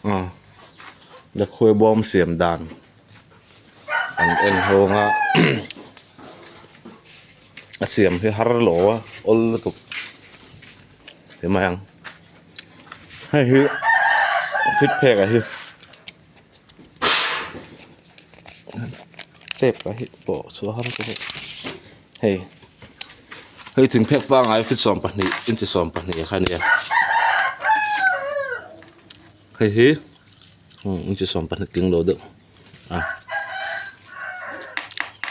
Aw lakhuai bawm siam dan an en ho anga a siam hi har lo a awl lutuk ti mai ang hei hi fit phek ah hi tep ah hi pawh chhuah har ka hmu hei hei thing phek pangai fit 12 inchi 12 kha a nia. Hei hi inchi 12 tling lo deuh a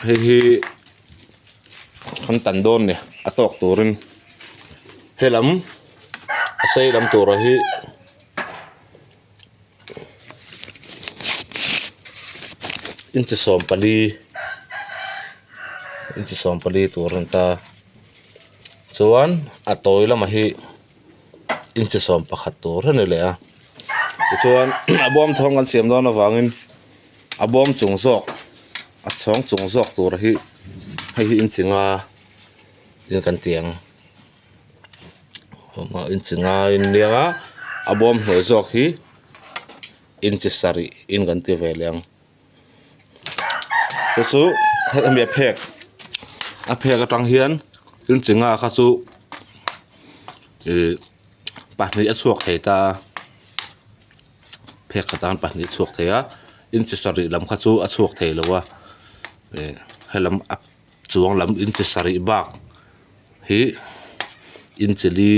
hei hi an tan dawn a ni a tawk turin helam a sei lam tura hi inchi 14 inchi 14 tur a ni ta chuan a tawi lamah hi. Inchi 11 tur a ni leh a tichuan a bawm chhawng kan siam dawn avangin a bawm chung zawk a chhawng chung zawk tur hi hei hi inchi nga in kan ti ang inchi nga in nia a a bawm hnuai zawk hi inchi sarih in kan ti ve leh ang. Chu chu hemi a phek a phek atang hian inchi nga kha chu ihh pahnih a chhuak thei ta a phek atan pahnih a chhuak thei a inchi sarih lam kha chu a chhuak thei lo a ih helam a chuang lam inchi sarih bak hi inchi li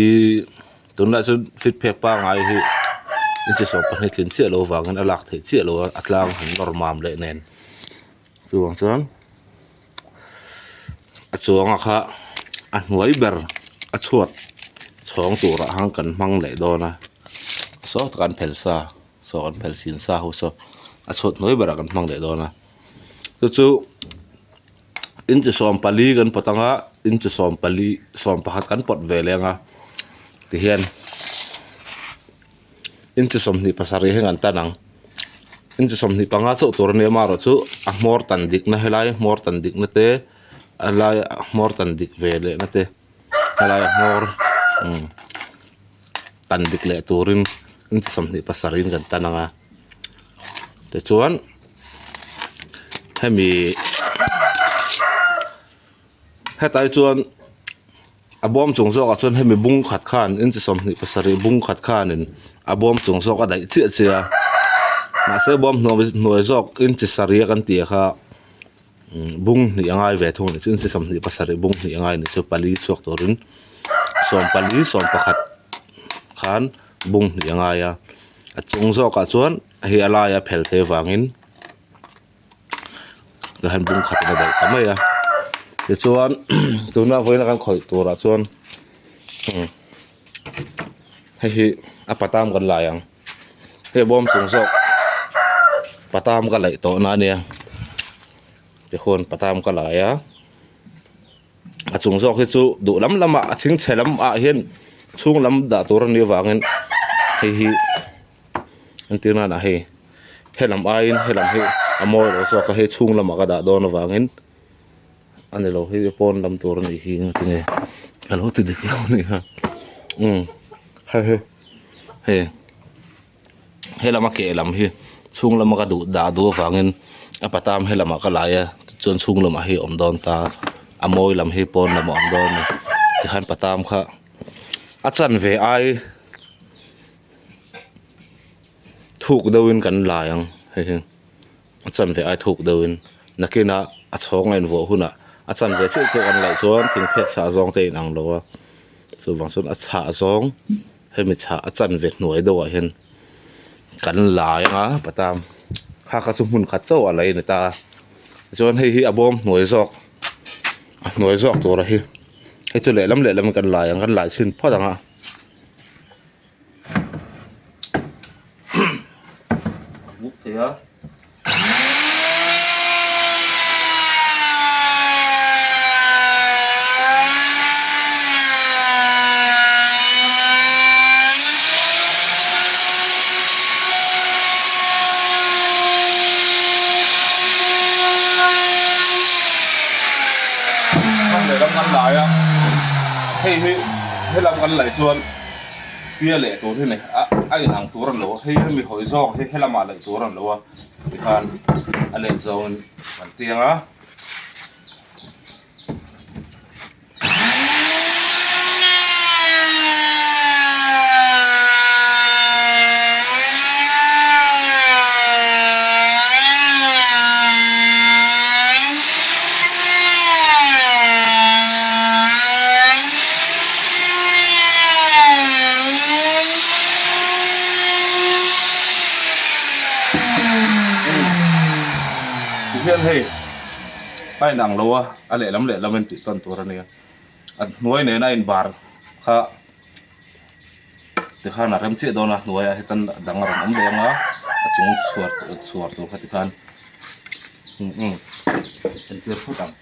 tunlai chuan fit phek pangngai hi inchi 12 tlin chiah loh avangin a lak theih chiah loh a a tlang han nawr mam leh nen chuvang chuan a chuanga kha a hnuai ber a chhuat chhawng turah khan kan hmang leh dawn a saw tak an phel sa saw an phel sin sa ho saw a chhuat hnuai berah kan hmang leh dawn a chu chu. Inchi 14 kan pawt anga inchi 14 11 kan pawt ve leng a tihian inchi 27 hi an tan ang inchi 25 chauh tur ania amaherawhchu a hmawr tan dikna helai hmawr tan dikna te a laia hmawr tan dik ve lehna te helai a hmawr umm tan dik leh turin inchi 27 in kan tan anga tichuan. Hemi hetah hi chuan a bawm chung zawkah chuan hemi bung khat khan inchi 27 bung khat khanin a bawm chung zawk a daih chiah chiah a mahse bawm hnuai zawk inchi sarih a kan tih kha bung hnih a ngai ve thung a ni chu inchi 27 bung hnih a ngai a ni chu pali chhuak turin 14 11 khan bung hnih a ngai a a chung zawkah chuan. Hei a laia phel thei avangin tihian bung khat in a daih ta mai a tichuan tuna vawiin a kan khawih turah chuan hei hi a patam kan lai ang hei bawm chung zawk patam ka laih tawh na ania tichuan patam ka lai a a chung zawk hi chu duh lam lamah a chhingchhe lamah hian chhung lam dah tur a nih avangin hei hi. Entir nanah hei helam aiin helam hi a mawi lo zawk a hei chhung lamah ka dah dawn avangin a ni lo hei pawn lam tur a nih hi engtin nge ka lo ti dik lo a nih kha umm hei hi hei helam a keh lam hi chhung lama ka duh dah duh avangin a patam helamah ka lai a tichuan chhung lamah hei a awm dawn ta a mawi lam hi pawn lamah a awm dawn a ni tikhan patam kha a chanve ai. Thuk deuhin kan lai ang hei hi a chanve ai thuk deuhin nakinah a chhawng a invuah hunah a chanve chiah chiah kan laih chuan thing phek chhah zawng te a inang lo a chuvang chuan a chhah zawng hemi chhah a chanve hnuai deuhah hian kan lai ang a patam kha kha chu hmun khat chauh a lei a ni ta a tichuan hei hi a bawm hnuai zawk a hnuai zawk tura hi hei chu lehlam lehlam kan lai ang kan lai chhin phawt ang a. Buk thei a. Lehlam kan lai a hei hi helam kan laih chuan. Tia leh tur hi nei a a inang tur a ni lo a, hei hemi hawi zawng hi helamah laih tur a ni lo a tikhan a let zawngin kan tiang a. Tihian hei a inang lo a, a lehlam lehlam in tih tawn tur a nia. A hnuai nena inbar kha tikhan a rem chiah dawn a, hnuaiah hian dang a rawn awm leh ang a, a chung chhuar chhuar tur kha tikhan entir phawt ang.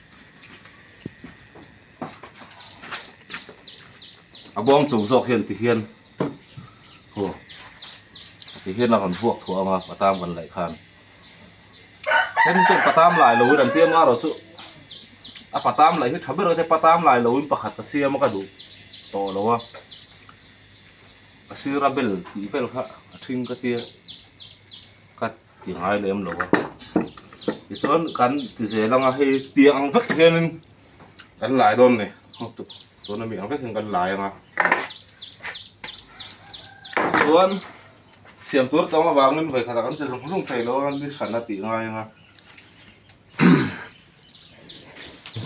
A bawng chung zawk hian tihian aw tihian a rawn vuak thuah ang a patam kan laih khan then chuan patam lai loin an tia marawh chu a patam laih hi tha ber a patam lai loin pakhat ka siam a ka duh tawh lo a a sira bel tih vel kha a thing ka tia ka ti ngai lem lo a tichuan kan ti zel ang a hei tiang ang vek hianin kan lai dawn a ni tuna mi ang vek hian kan lai ang a chuan siam tur tam avangin vawikhatah kan ti zung zung thei lo a ni hran a tih ngai ang a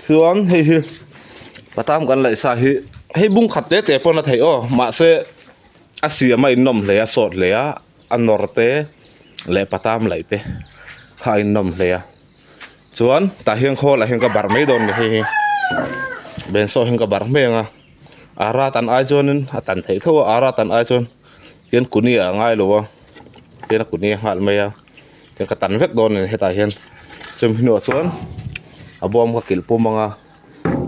chuan hei hi patam kan laih sa hi hei bung khat te te pawn a theih aw mahse a siam a innawm hle a sawt hle a a nawr te leh patam laih te kha a innawm hle a chuan tah hian khawl ah hian ka barh mai dawn a ni hei hi bensaw hian ka barh hmel ang a ara tan ai chuanin a tan theih tho a ara tan ai chuan hian kuni ah a ngai lo a hian a kuni a nghal mai a hian ka tan vek dawn a ni hetah hian chumi hnuah chuan a bawm ka kilh pum ang a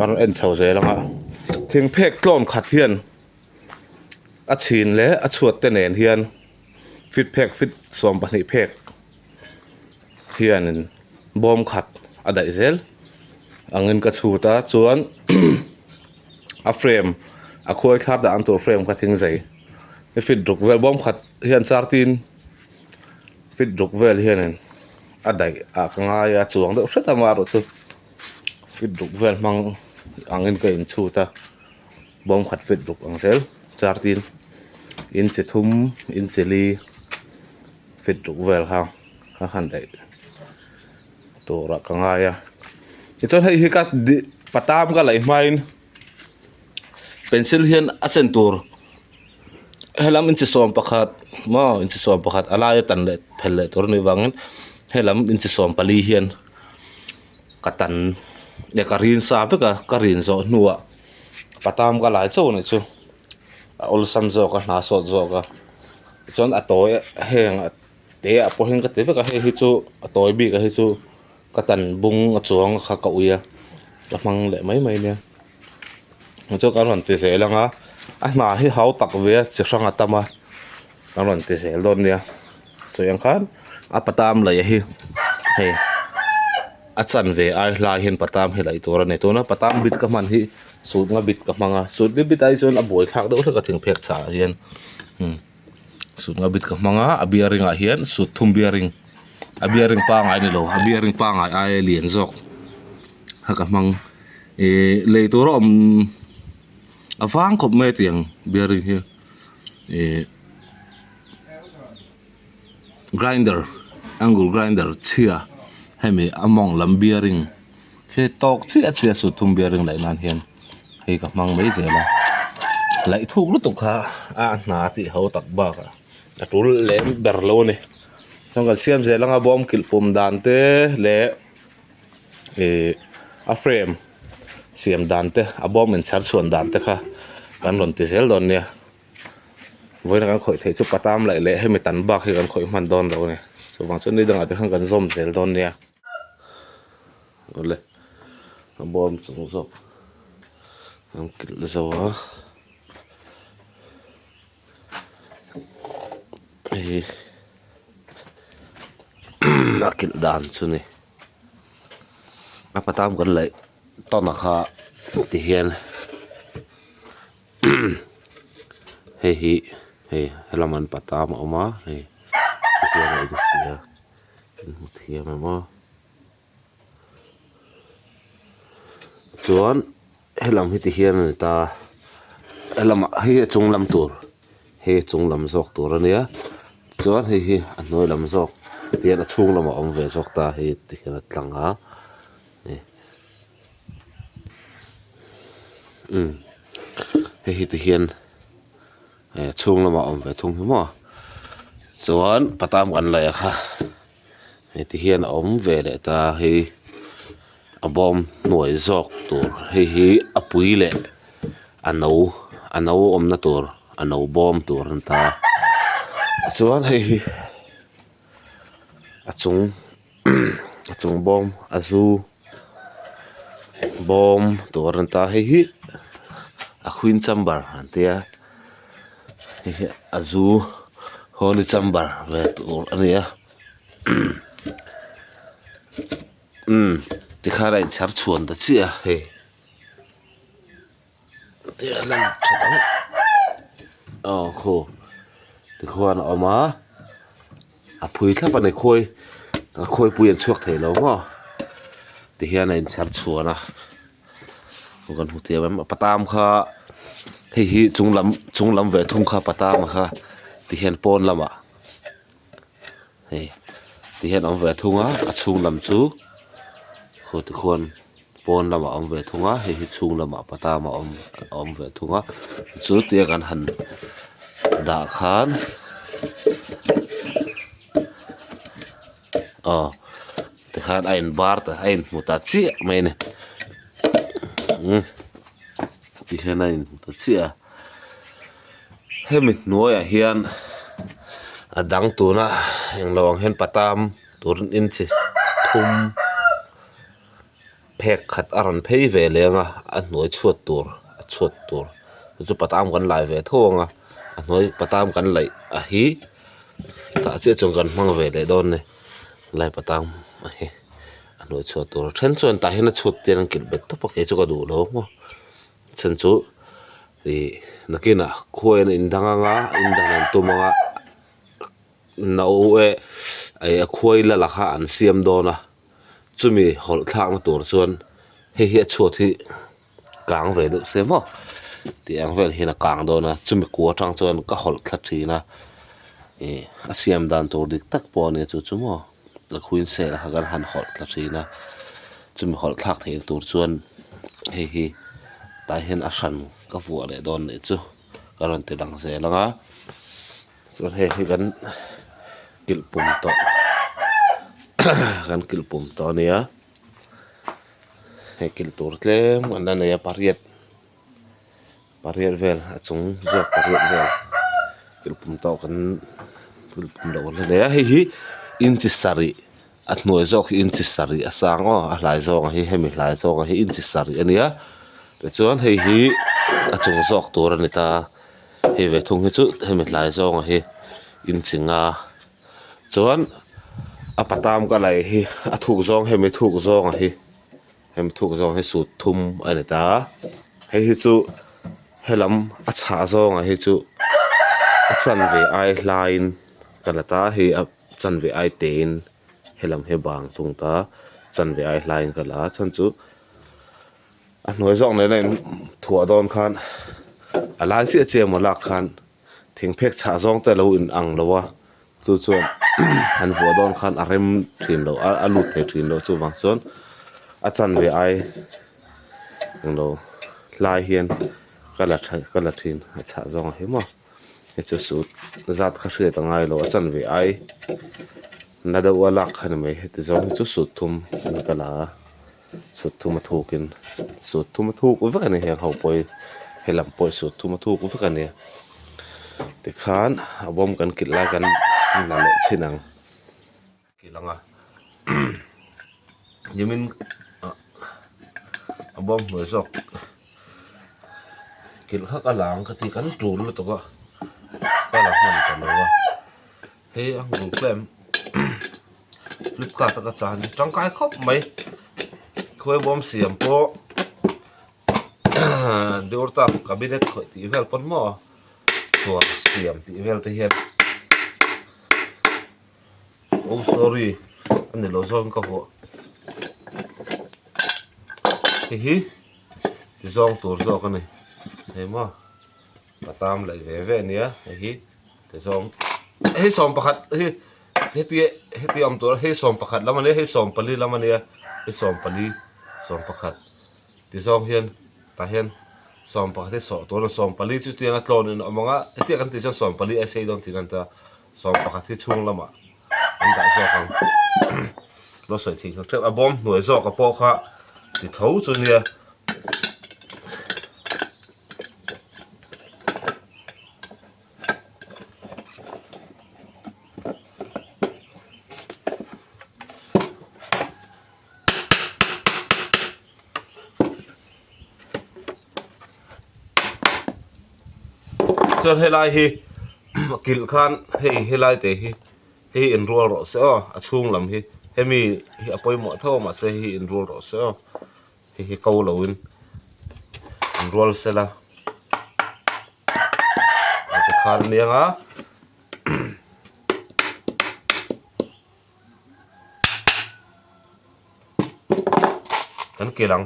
a rawn en chho zel ang a thing phek tlawn khat hian. A chhin leh a chhuat te nen hian fit phek fit 12 phek hianin bawm khat a daih zel angin ka chhut a chuan a frame a khuai thlar dah ang tur frame kha thing zei fit ruk vel bawm khat hian char tin fit ruk vel hianin a daih ah ka ngai a chuang deuh hret a amaherawhchu fit ruk vel hmang angin ka inchhut a. Bawm khat fit ruk ang zel char tin inchi thum inchi li fit ruk vel kha a han daih tur ah ka ngai a tichuan hei hi ka patam ka laih hmain pencil hian a chen tur helam inchi 11 maw inchi 11 a laia tan leh phel leh tur a nih vangin helam inchi 14 hian ka tan leh ka rin sa vek a ka rin zawh hnuah patam ka lai chauh a nih chu a awlsam zawk a hna sawt zawk a tichuan a tawi heng te ah pawh hian ka ti vek a hei hi chu a tawi bik a hei chu ka tan bung a chuang kha ka ui a ka hmang leh mai mai nia tichuan kan rawn ti zel ang a a hna hi hau tak ve a chi hrang a tam a kan rawn ti zel dawn nia sawi ang khan a patam laih hi hei a chanve ai hlai hian patam hi laih tur a ni tuna patam bit ka hman hi sut nga bit ka hmang a sut nga bit ai chuan a buai thlak deuh hlek a thing phek chhah ah hian umm sut nga bit ka hmang a a bearing ah hian sut thum bearing a bearing pangai a ni lo a bearing pangai aia lian zawk kha ka hmang ihh lei tur a awm a vang khawp mai a tiang bearing hi ihh grinder angle grinder chhia hemi a mawng lam bearing khi tawk chiah chiah sut thum bearing laih nan hian hei ka hmang mai zel a laih thuk lutuk kha a hna tih ho tak bakah a tul lem ber lo a ni chuan kan siam zel anga bawm kilh pum dan te leh ih a frame siam dan te a bawm inchhar chhuan dan te kha kan rawn ti zel dawn nia. Vawiin kan khawih theih chu patam laih leh hemi tan bak hi kan khawih hman dawn lo a ni chuvang chuan ni dangah te khan kan zawm zel dawn nia awle a bawm chung zawk an kilh zo a hei a kilh dan chu ni a patam kan laih tawn a kha ti hian. Hei hi. Hei helam an patam a awm a hei tihian a insia in hmu thiam em aw. Chuan helam hi tihian a ni ta helamah hei hi a chung lam tur hei a chung lam zawk tur a nia chuan hei hi a hnuai lam zawk tihian a chhung lamah a awm ve zawk ta hei tihian a tlang a hei umm hei hi tihian. Eh chhung lamah a awm ve thung hi maw chuan patam kan laih a kha heti hian a awm ve leh ta hei a bawm hnuai zawk tur hei hi a pui leh a no a no awmna tur a no bawm tur a ni ta chuan hei hi a chung a chung bawm a zu bawm tur a ni ta hei hi a queen chamber an tia hei hi a zu holy chamber ve tur a ni a umm tikhan a inchhar chhuan ta chiah a hei. Te a lan that ang aw khaw tikhuan a awm a a phui thlap a ni khawi a khawipui an chhuak thei lo maw tihian a inchher chhuan a kan hmu thiam em patam kha hei hi chung lam chung lam ve thung kha patam a kha tihian pawn lamah hei tihian a awm ve thung a a chhung lam chu khaw tikhuan pawn lamah a awm ve thung a hei hi chhung lamah patam a awm a awm ve thung a chu tia kan han dah khan aw tikhan a in bar ta a inhmu ta chiah mai a ni umm tihian a inhmu ta chiah a. Hemi hnuaiah hian a dang tuna englo ang hian patam turin inchi thum phek khat a rawn phei ve leng a a hnuai chhuat tur a chhuat tur chu chu patam kan lai ve tho ang a a hnuai patam kan laih a hi tah chiah chuan kan hmang ve leh dawn a ni lai patam a hi a hnuai chhuat tur a then chuan tah hian a chhuat te an kilh bet tawp a kei chu ka duh lo maw. Chhan chu ih nakinah khuai an indang anga indan an tum anga no eh a khuai la la kha an siam dawn a chumi hawlh thlakna tur chuan hei hi a chhuat hi kang ve deuh se maw tih ang vel hian a kang dawn a chumi kua atang chuan ka hawlh thla thin a ih a siam dan tur dik tak pawh a nia chu chu maw a khuin sel kha kan han hawlh thla thin a chumi hawlh thlak theih tur chuan hei hi tah hian a hran ka vuah leh dawn nih chu ka rawn ti lang zel ang a chuan hei hi kan kilh pum tawh kan kilh pum tawh a nia hei kilh tur tlem an la nei a pariat pariat vel a chung zawk pariat vel kilh pum tawh kan kilh pum loh an la nei a hei hi inchi sarih. A hnuai zawk hi inchi sarih a sang aw a hlai zawng hi hemi hlai zawng hi inchi sarih a nia tichuan hei hi a chung zawk tur a ni ta hei ve thung hi chu hemi hlai zawng hi inchi nga chuan a patam ka laih hi a thuk zawng hemi thuk zawng hi hemi thuk zawng hi sut thum a ni ta hei hi chu helam a chhah zawng hi chu a chanve ai hlaiin ka la ta hei a. Chanve ai tein helam hi bang thung ta chanve ai hlaiin ka la a chhan chu a hnuai zawk nena in thuah dawn khan a lai chiah chiah emaw lak khan thing phek chhah zawng te alo in ang lo a chu chuan han vuah dawn khan a rem thin lo a a lut thei thin lo chuvang chuan a chanve ai englo hlai hian ka la tha ka la thin a chhah zawng a hi maw. Hei chu sut zat kha hriat a ngai lo a chanve ai na deuh a lak kha ni mai heti zawng hi chu sut thum an ka la a sut thum a thuk in sut thum a thuk vek a ni heng ho pawh hi helam pawh hi sut thum a thuk vek a ni tikhan a bawm kan kilh lai kan la leh chhin ang kilh ang a nimin ah a bawm hnuai zawk kilh kha ka la ang ka ti kan tul lutuk a ka la hman ta lo a hei a hmu tlem flipkart a ka chan tangkai khawp mai khawi bawm siam pawh dur tak cabinet khawih tih vel pawn maw. Chhuar siam tih vel te hian oh sorry a ni lo zawng ka vuah hei hi ti zawng tur zawk a ni hei maw patam laih ve ve a nia hei hi ti zawng hei sawmpakhat hi heti heti awm tur a hei sawmpakhat lam a nia hei sawmpali lam a nia hei sawmpali sawmpakhat. Ti zawng hian tah hian 11 hi sawh tur a ni, 14 chu tianga tlawn in a awm ang a, hetiang kan tih chuan 14 a sei dawn tih kan ti a, 11 hi chhung lamah an dah zawk ang lo sawi thei nghal teuh a, bawm hnuai zawk a pawh kha ti tho chu nia. Chuan helai hi kilh khan hei helai te hi hei hi inrual rawh se aw a chhung lam hi hemi hi a pawimawh tho a mahse hei hi inrual rawh se aw hei hi ko lo in inrual sela tikhan a nia nga. Kan kel ang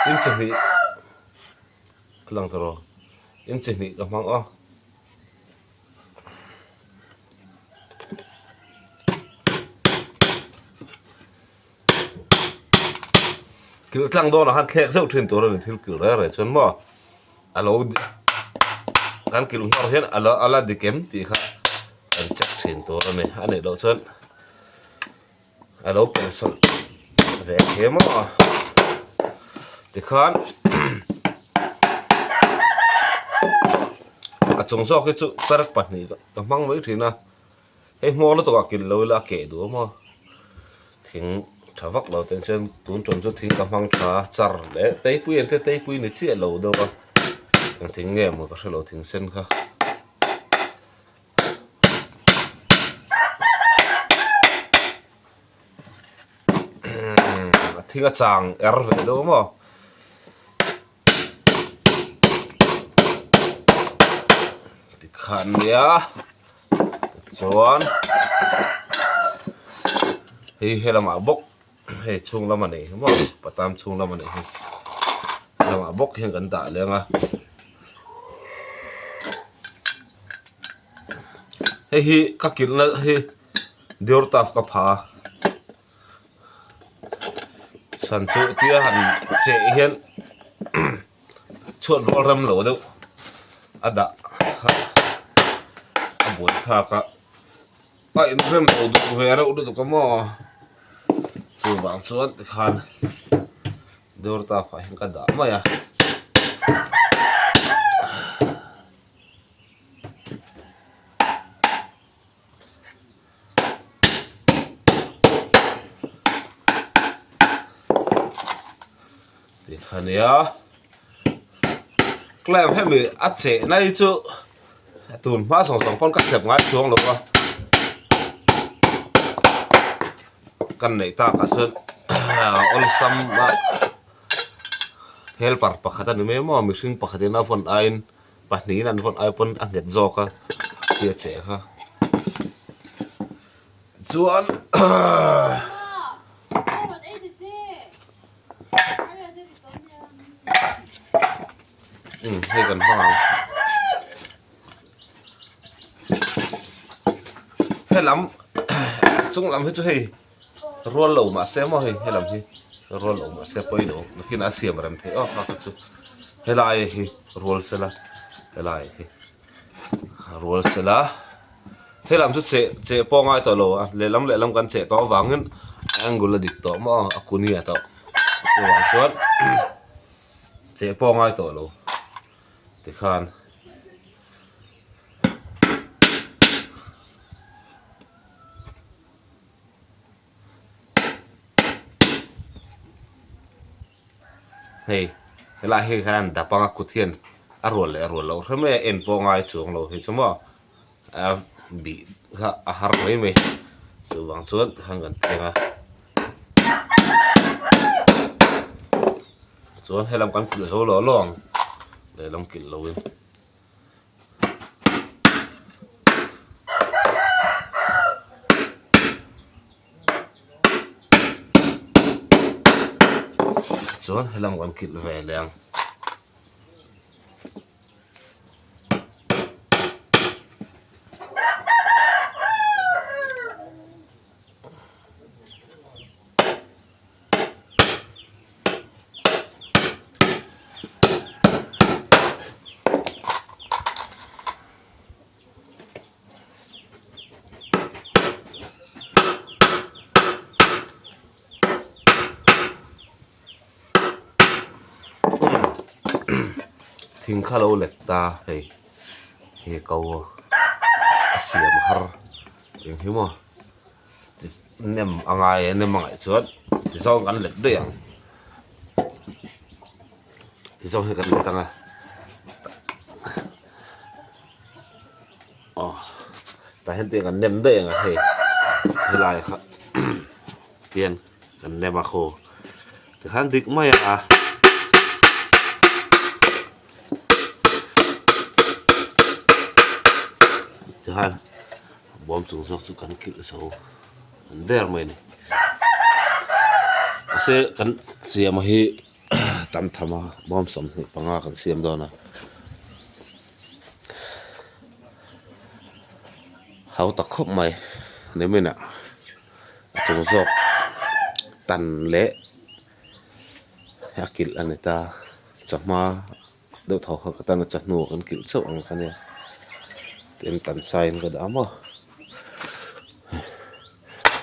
inchi hnih a lang ta rawh inchi hnih ka hmang a. Kilh tlang dawnah khan thlek zeuh thin tur a ni thil kilh reng reng chuan maw a lo kan kilh nghawr hian a lo a la dik em tih kha kan check thin tur a ni a nih loh chuan a lo pelh sawlh ve thei maw tikhan a chung zawk hi chu perek pahnih ka hmang mai thin a. Hei hmawr lutuk ah kilh lo ila a keh duh a maw thing tha vak lo te chuan tun tum chu thing ka hmang tha a char leh teipui ang te teipui ni chiah lo deuh a eng thing nge maw ka hrelo thing sen kha. A thing a chang er ve deuh a maw. Tikhan nia tichuan hei helamah bawk hei chhung lam a nih hi maw patam chhung lam a nih hi helamah bawk hian kan dah leng a hei hi ka kilhna hi deurtaf ka pha a. Chhan chu tia han cheh hian chhuat rual rem lo deuh a dah kha a buai thlak a a inrem lo duh ve reuh lutuk a maw chuvang chuan tikhan dawr taf ah hian ka dah mai a. Tikha nia clamp hemi a cheh na hi chu tun hma zawng zawng pawn ka chep ngai chuang lo a kan neih takah chuan awlsam a helper pakhat a ni mai maw mihring pakhatin a vawn aiin. Pahnihin an vawn ai pawn a nghet zawk a tia che kha chuan hei kan hmang ang helam chung lam hi chu hei rual lo mahse maw hei helam hi rual lo mahse pawi lo nakin a siam rem theih awk a chu helai hi rual sela helai hi rual sela helam chu cheh cheh pawh a ngai tawh lo a lehlam lehlam kan cheh tawh avangin angle a dik tawh maw a kuni a tawh chuvang chuan cheh pawh a ngai tawh lo tikhan. Hei helai hi khan dap anga kut hian a rual leh a rual loh hre mai a en pawh ngai chuang lo hi chu maw a bih kha a har mai mai chuvang chuan tikhan kan thleng a chuan helam kan kulh zo lo lo ang. Lehlam kilh loin. Chuan helam kan kilh ve leh ang. Thing kha lo let ta hei he ko a siam har eng hi maw nem a ngai a nem a ngaih chuan tizawng kan let daih ang tizawng hi kan let ang a aw tah hian tiang kan nem daih ang a hei helai kha tian kan nem a khaw tikhan dik mai a. Tikhan bawm chung zawk chu kan kilh zo an der mai a ni mahse kan siam hi tam tham a bawm 25 kan siam dawn a hau tak khawp mai nimin ah a chung zawk tan leh a kilh a ni ta chawhma. Deuh thaw kha ka tan a chawhnu ah kan kilh chauh ang kha nia tin tan saiin ka dah maw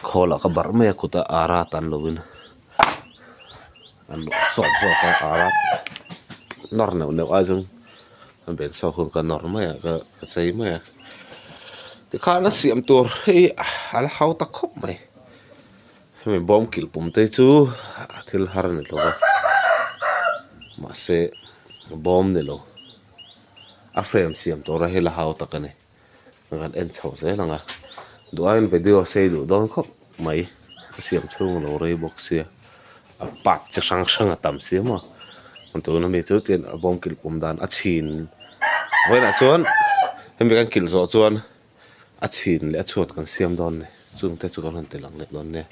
khawl ah ka barh mai a kut a ara tan lovin an sawt zawk a ara nawr neuh neuh ai chuan a ben sawk hun ka nawr mai a ka chei mai a tikhan a siam tur hi a la hau ta khawp mai hemi bawm kilh pum te chu thil har a ni lo va mahse bawm ni lo a frame siam tur a hi la hau tak a ni kan en chho zel ang a duh aiin video sei duh dawn khawp mai a siam chhung a lo rei bawk sia a part chi hrang hrang a tam sia maw tuna mi chu tin a bawm kilh pum dan a chhin vawiinah chuan hemi kan kilh zawh chuan. A chhin leh a chhuat kan siam dawn a ni chung te chu kan rawn ti lang leh dawn nia.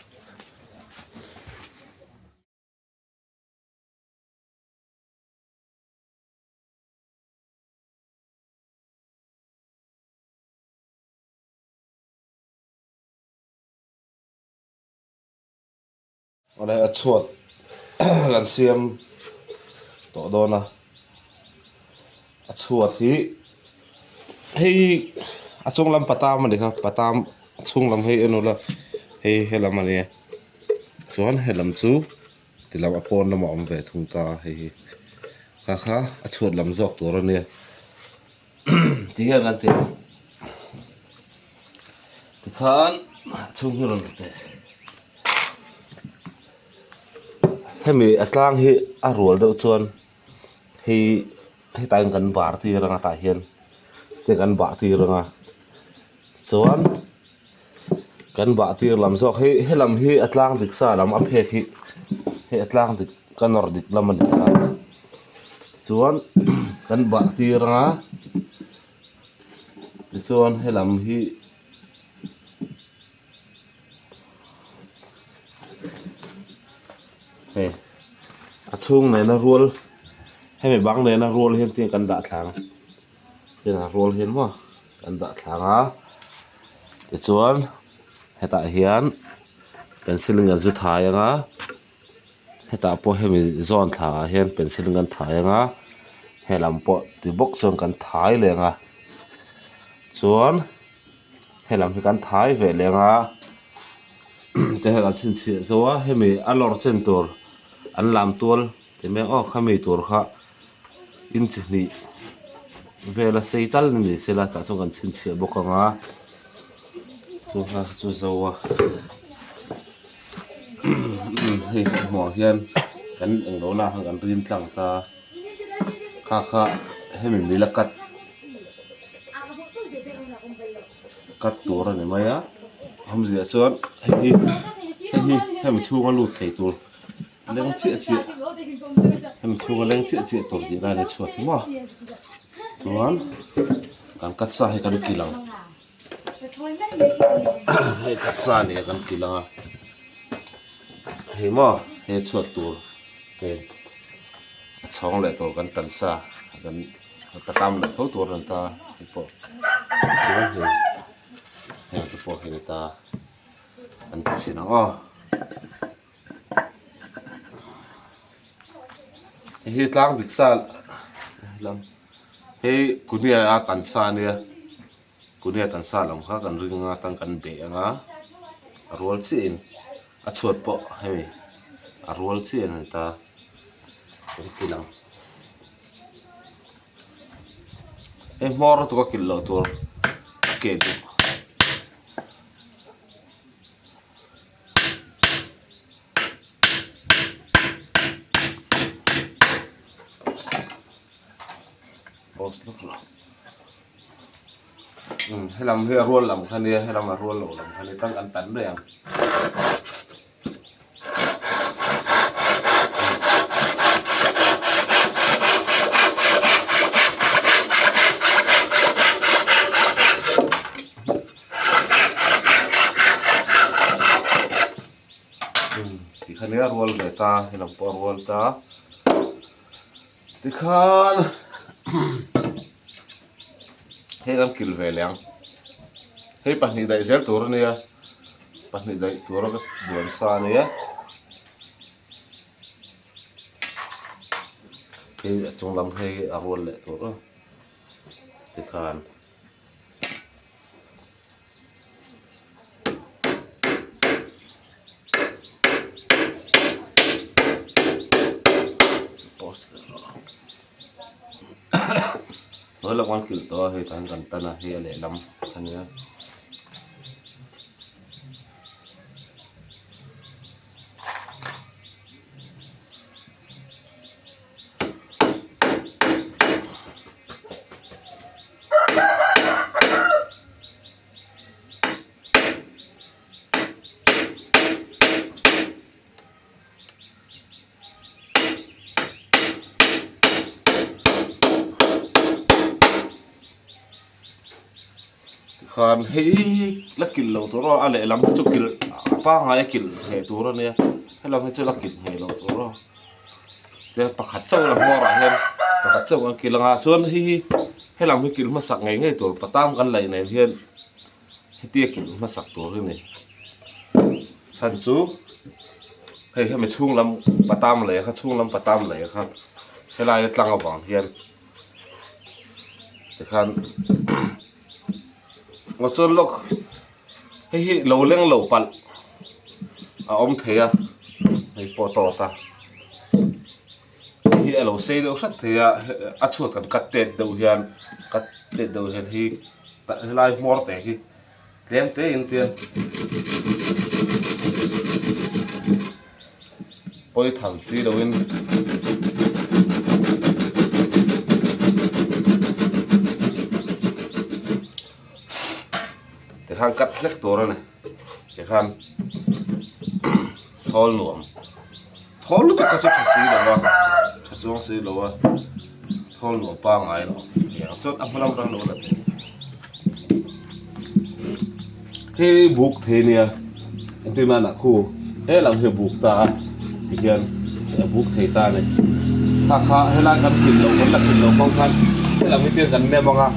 Awle a chhuat kan siam tawh dawn a a chhuat hi hei a chung lam patam a ni kha patam a chhung lam hei en ula hei helam a nia chuan helam chu tilam a pawn lamah a awm ve thung ta a hei hi kha kha a chhuat lam zawk tur a nia ti hian kan ti a tikhan a chhung hi rawn teh. Hemi a tlang hi a rual deuh chuan hei hetah hian kan bar tir ang a tah hian te kan bah tir ang a chuan kan bah tir lam zawk hi helam hi a tlang dik sa lam a phek hi hei a tlang dik ka nawr dik lam a ni ta chuan kan bah tir ang a tichuan helam hi. Hei a chhung nena rual hemi bang nena rual hian tinge kan dah thlang tinge a rual hian maw kan dah thlang a tichuan hetah hian pencil in kan zu thai anga hetah pawh hemi zawn thla ah hian pencil in kan thai anga helam pawh ti bawk chuan kan thai leh ang a chuan. Helam hi kan thai ve leng a te hian an chhinchhiah zo a hemi a lawr chen tur an lam tual ti mai ang aw khami tur kha inch hnih vel a sei tal ni sela tah chuan kan chhinchhiah bawk ang a chu kha chu zo a hei hmuh ang hian kan englo lah khan kan rin tlang ta kha kha hemi mila cut. Cut tur a ni mai a awmzia chuan hei hi hei hi hemi chhunga lut thei tur leng chiah chiah. Hemi chhunga leng chiah chiah tur tih lai a ni chhuat hi maw chuan kan cut sa hi kan kil ang hei cut sa a ni a kan kil ang a hei maw he chhuat tur hei a chhawng leh tur kan tan sa kan patam leh tho tur a ni ta hei pawh chuan hei heng te pawh hi a ni ta an ti chhin ang aw. Hei hi tlang dik sa lam hei kunia a tan sa ania kunia tan sa lam kha kan ring anga tang kan beh anga a rual chiah in a chhuat pawh hemi a rual chiah in a ni ta kan ti lang hei hmawr lutuk a kilh loh tur a keh duh. Helam hi a rual lam kha nia helam a rual loh lam kha nia tang an tan daih ang. Tikhan a rual ve ta helam pawh a rual ta tikhan hei kan kil ve leh ang hei pahnih daih zel tur ania pahnih daih tura ka buan sa ania hei a chung lam hei a rual leh tur a tikhan. Hnuai lam an kilh tawh a hei tah hian kan tan a hei a lehlam a nia. Tikhan hei la kilh loh tur aw a lehlam hi chu kilh a pangngai a kilh ngheh tur a nia helam hi chu la kilh ngheh loh tur aw. Tichuan pakhat chauh la hmawrah hian pakhat chauh kan kilh anga chuan hei hi helam hi kilh hmasak ngei ngei tur patam kan laih nen hian hetia kilh hmasak tur hi a ni chhan chu hei hemi chhung lam patam lei kha chhung lam patam lei kha helai a tlang avang hian tikhan aw chuan lawk hei hi lo leng lo palh a awm thei a hei pawh tawt a hei hi a lo sei deuh hret thei a a chhuat kan cut tet deuh hian cut tet deuh hian hi helai hmawr te hi tlem te in tian pawi tham si lo in tikhan cut hlek tur a ni tikhan thawl nuam thawl lutuk kha chu tha si lo a tha chuang si lo a thawl nuam pangngai lo thei ang chuan a hma lam rang lo la thei hei buk thei nia entir nan ah khu helam hi a buk ta a tihian a buk thei ta a ni kha kha helai kan kilh loh kan la kilh loh hmang khan helam hi tiang kan nem ang a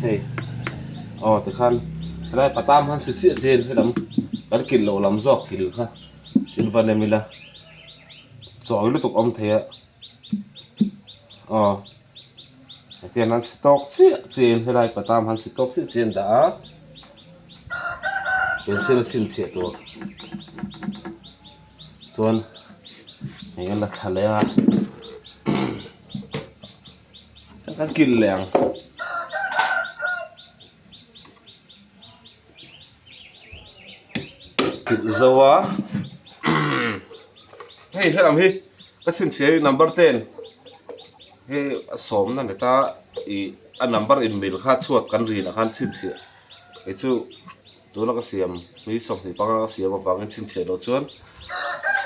hei. Aw tikhan helai patam han si chiah chiah in helam kan kilh loh lam zawk kil kha thil va nem ila chawi lutuk awm thei a aw hetiang han si tawk chiah chiah in helai patam han si tawk chiah chiah in dah a pencil a chhinchhiah tur chuan hei a la thla leh a. Kan kilh leh ang. Kilh zo a. Hei helam hi ka chhinchhiah hi number 10 hei a sawmna ni ta ih a number in mil kha chhuat kan rin ah khan chhinchhiah kei chu tuna ka siam mi 25 ka siam avangin chhinchhiah loh chuan.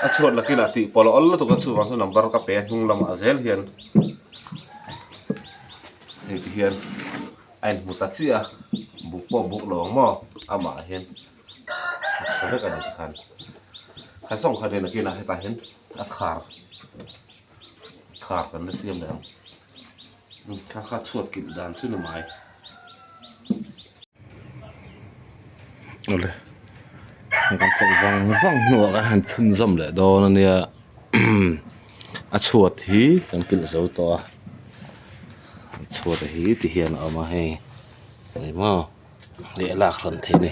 A chhuat lakin a tih pawlh awl lutuk a chuvang chu number ka pe a hnung lamah zel hian hei ti hian a inhmu ta chiah a buk pawh buk lo ang maw amah hian a tha vek a ni tikhan kha zawng kha nen nakinah hetah hian a khar khar kan la siam leh ang kha kha chhuat kilh dan chu ni mai. Awle kan chawlh vang vang hnuah kan han chhunzawm leh dawn a nia a chhuat hi kan kilh zo tawh a a chhuat hi ti hian a awm a hei eng maw leh a lak hran theih a ni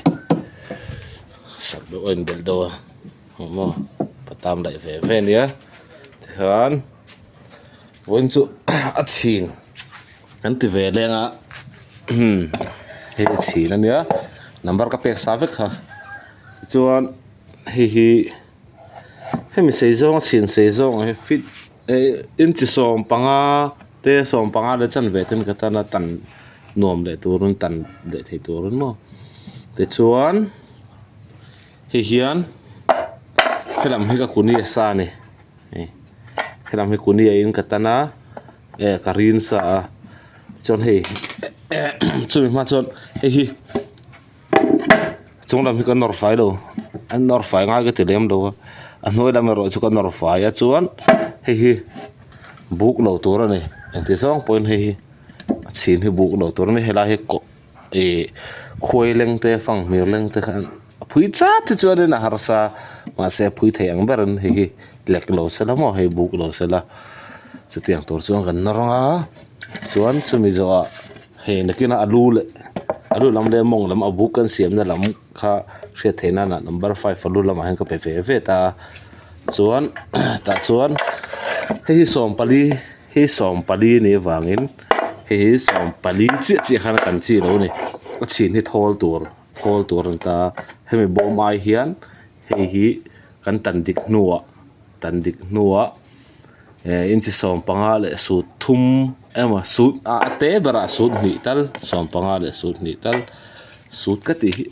sak deuh a inbelh deuh a eng maw patam laih ve ve a nia tikhan vawiin chu a chhin. Kan ti ve leng a hei a chhin a nia number ka pek sa vek kha tichuan hei hi hemi sei zawng a chhin sei zawng ah hian fit eh inchi sawmpanga te sawmpanga leh chanve te ka tan a tan nuam leh turin tan leh thei turin maw tichuan hei hian helam hi ka kuni a sa a ni. Helam hi kuni a in ka tan a eh ka rin sa a chuan hei chumi hma chuan hei hi chung lam hi ka nawr fai lo a nawr fai ngai ka ti lem lo a a hnuai lam erawh chu ka nawr fai a chuan hei hi buk lo tur a ni engti zawng pawhin hei hi a chhin hi buk lo tur a ni helai hi kawh ih khuai leng te fanghmir leng te khan a phui chat hi chuanin a harsa mahse a phui thei ang berin hei hi lek lo sela maw hei buk lo sela chutiang tur chuan kan nawr ang a chuan chumi zawhah hei nakinah a lu leh a lu lam leh mawng lam a buk kan siamna lam kha hriat theih nana number five a lu lamah hian ka pe ve ve ta a chuan tah chuan hei hi sawmpali. Hei sawmpali a nih avangin hei hi sawmpali chiah chiah khan a kan chi lo a ni a chhin hi thawl tur thawl tur a ni ta a hemi bawm ai hian hei hi kan tan dik hnuah tan dik hnuah eh inchi sawmpanga leh sut thum emaw sut ah a te berah sut hnih tal sawmpanga leh sut hnih tal sut ka tih hi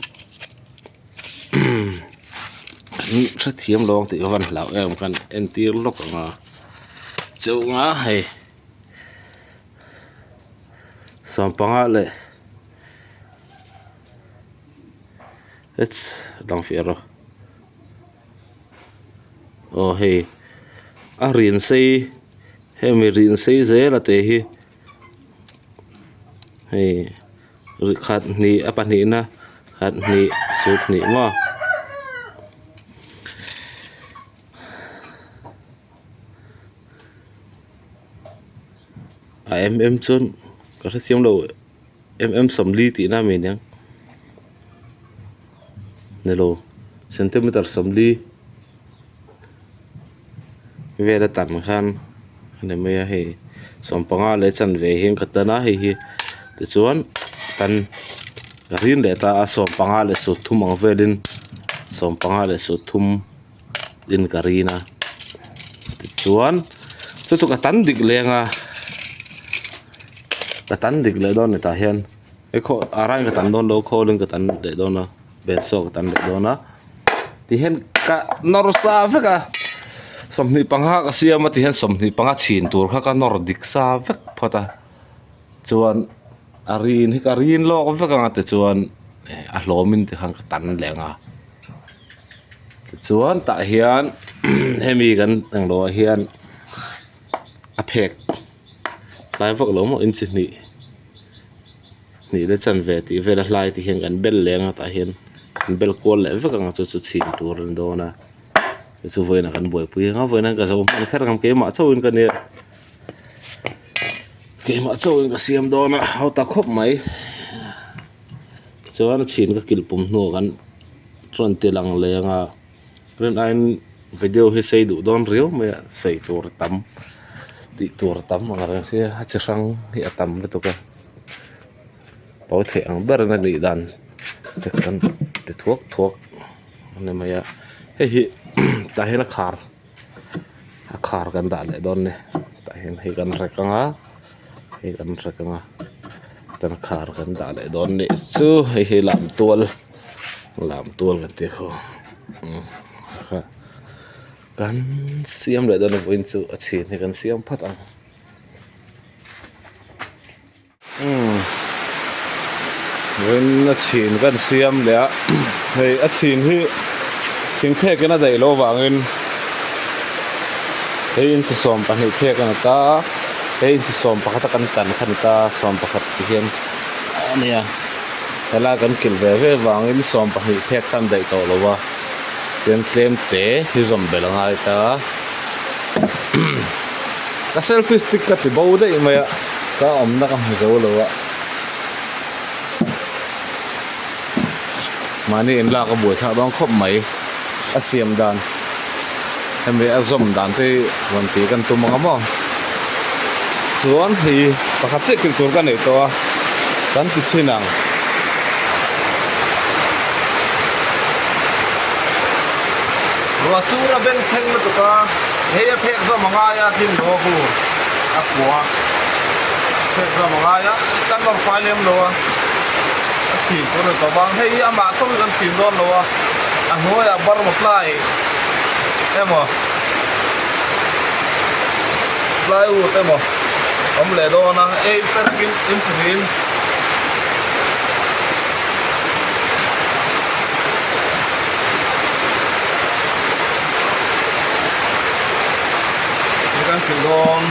hrethiam lo ang tih ka van hlau em kan entir lawk ang a. Chunga hei sawmpanga leh hets lang fiah rawh aw hei a rin sei hemi rin sei zel a te hi hei ri khat hnih a pahnihna khat hnih sut hnih maw. A em em chuan ka hrethiam lo em em sawmli tihna a mi aniang nilo centimeter sawmli vel a tam khan a ni mai a hei sawmpanga leh chanve hian ka tan a hei hi tichuan tan ka rin leh ta a sawmpanga leh sawmthum ang velin sawmpanga leh sawmthum. In ka rin a tichuan chu chu ka tan dik leng a ka tan dik leh dawn a ni tah hian he khaw a rain ka tan dawn lo khawlin ka tan leh dawn a bensaw ka tan leh dawn a tihian ka nawr sa vek a 25 ka siam a tihian 25 chhin tur kha ka nawr dik sa vek phawt a chuan a rin hi ka rin lawk vek ang a tichuan a hlawmin tikhan ka tan leh ang a. Tichuan tah hian hemi kan englo ah hian a phek hlai vak lo maw inchi hnih hnih leh chanve tih vel a hlai te hian kan bel leng a tah hian kan bel kual leh vek ang a chu chu chhin tur a ni dawn a chu chu vawiinah kan buaipui ang a vawiinah ka zo hman kher ang keimah chauhin ka nia keimah chauhin ka siam dawn a hautak khawp mai. Chuan a chhin ka kilh pum hnuah kan rawn ti lang leng a rin aiin video hi sei duh dawn riau mai a sawi tur a tam tih tur a tam ang reng sia a chi hrang hi a tam lutuk a pawi theih ang berin a nih dan te kan ti thuak thuak a ni mai a hei hi tah hian a khar a khar kan dah leh dawn a ni tah hian hei kan rek ang a hei kan rek ang a chuan khar kan dah leh dawn a nih chu hei hi lamtual lamtual kan tih kha. Kan siam leh dawn a vawiin chu a chhin hi kan siam phat ang. Umm vawiin a chhin kan siam leh a hei a chhin hi thing phek in a daih loh avangin hei inchi 12 phek a ni ta a hei inchi 11 a kan tan kha a ni ta a 11 ti hian a nia helai kan kilh ve ve vangin 12 phek khan daih tawh lo a. Tiang tlem te hi zawm belh a ngai ta ka selfie stick ka ti bo daih mai a ka awmna ka hmu zo lo a mahni in lak a buai thlak dawn khawp mai a siam dan hemi a zawm dan te hi rawn tih kan tum ang a maw chuan hei pakhat chiah kilh tur ka neih tawh a kan ti chhin ang. Ruah sur a beng chheng lutuk a, hei a phek zawm a ngai a hlim lo a hu a kua phek zawm a ngai a, kan rawn fai lem lo a, a chhin tur a ni tawh bang, hei hi amah chauh hi kan chhin dawn lo a, a hnuaiah Burma ply emaw plywood emaw awm leh dawn a, ei perekin inchhin. Kan thil dawn.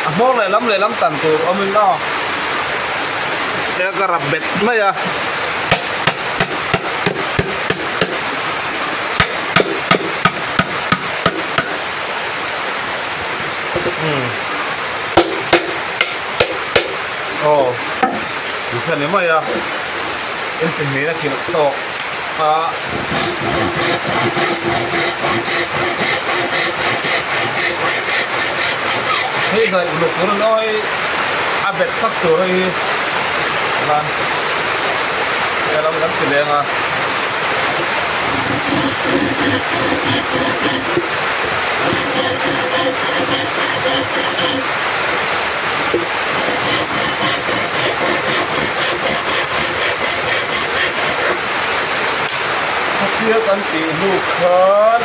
A hmawr lehlam lehlam tan tur awmin aw. Ka rap bet mai a. Aw ti kha ni mai a inti hmel a kilh tawk a. Hei zai uluk tur an awi a bet thlap tur hei hi khan helam kan ti leng a. Khatia kan tih hnu khan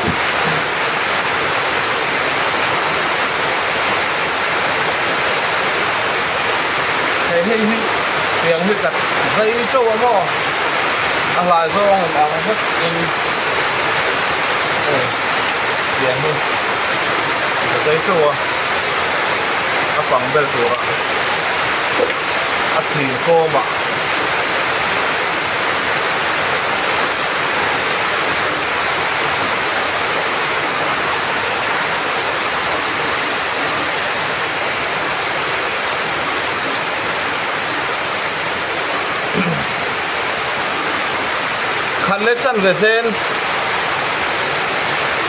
hei hei hi tiang hi ka zai teuh a maw a hlai zawng in ang vek in hei tiang hi ka zai teuh a a pang ber turah a chhin kawm ah. Khat leh chan ve zen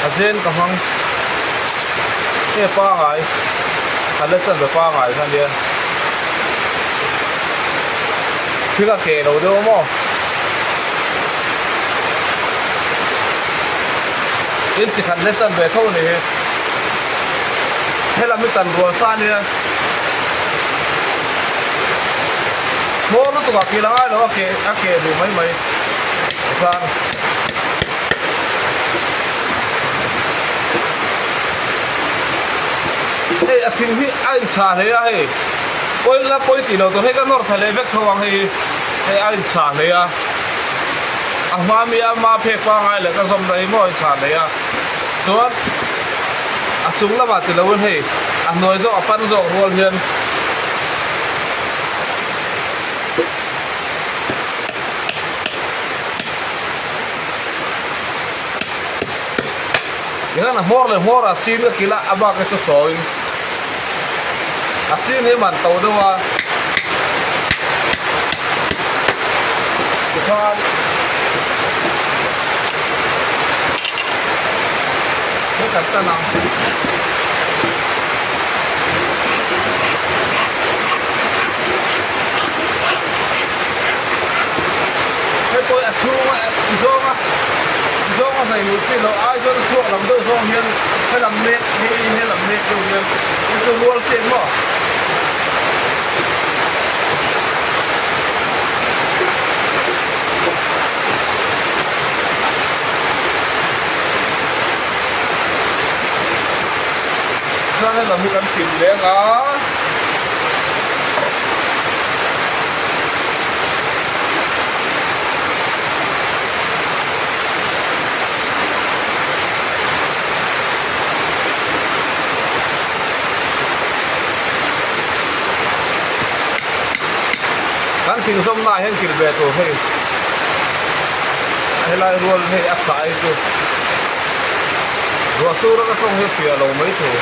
a zen ka hmang nge pangai khat leh chan ve pangai kha nia thil a keh lo deuh a maw in chi khat leh chan ve tho a ni hi helam hi tan rual sa ania hmawr lutuk ah kil a ngai lo a keh a keh duh mai mai tikhan hei a thing hi a inchhah hle a hei pawi la pawi tih loh tur hei ka nawr thla leh vek tho ang hei hi hei a inchhah hle a a hma mi a ma phek pangai leh ka zawm daih maw a inchhah hle a chuan a chung lamah ti loin hei a hnuai zawk a pan zawk rual hian Tikhan a hmawr leh hmawr a sin ka kilh a a bak hi chu sawiin a sin hi man to deuh a tikhan Hei kan tan ang. Hei pawh a chhunga i zawnga i zawnga. hnaih luh chi loh ai chuan a chhuak lam deuh zawng hian helam mek hei helam mek deuh hian in chu rual chiah maw. Chuan helam hi kan pin leng a. Kan thing zawmna ah hian kil ve tur hei helai rual hei a chhah hi chu ruah sur a ka tawng hi a fiah lo mai thei.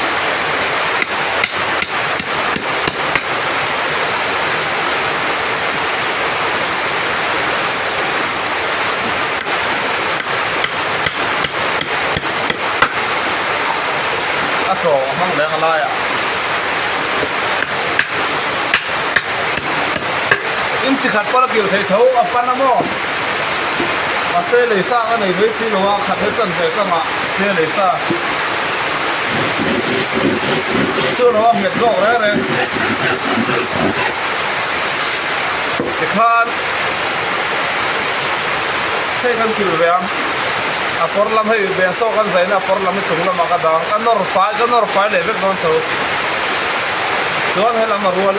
A hlawh a hmang leng a laiah in chi khat pawh a kil thei tho a pan a maw mahse lei sang a nei mai si lo a khat he chan ve ka ngah se lei sa chu lo a nghet zawk reng reng tikhan hei kan kil ve ang a kawr lam hei beng saw kan zaina a kawr lam hi chung lamah ka dang ka nawr fai ka nawr fai leh vek dawn tho chuan helam a rual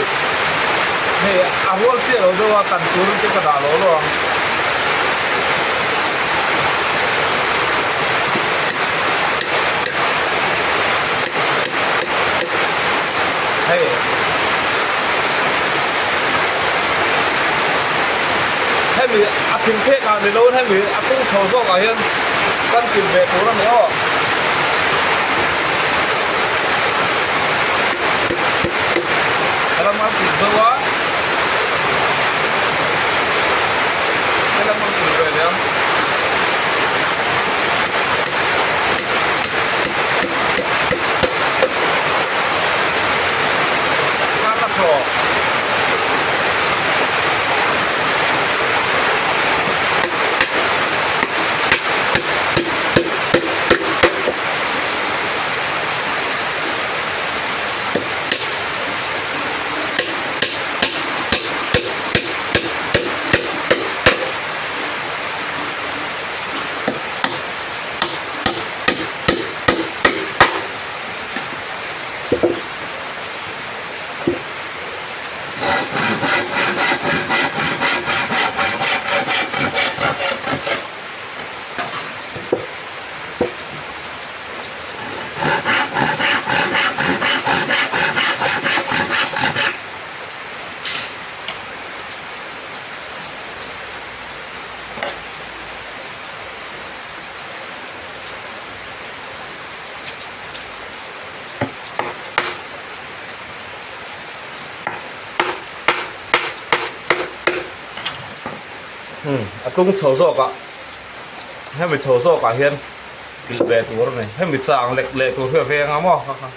hei a rual chiah lo deuh a kan turin te ka dah lo lo ang. Hei hemi a thing phek ah ni lo in hemi a kung chho zawk ah hian kan kil ve tur a ni aw. Helam an kil zo a helam an kil ve leh ang. A tung chho zawk ah hemi chho zawk ah hian kilh ve tur a ni hemi chang lek leh tur hi a veng a maw kha kha.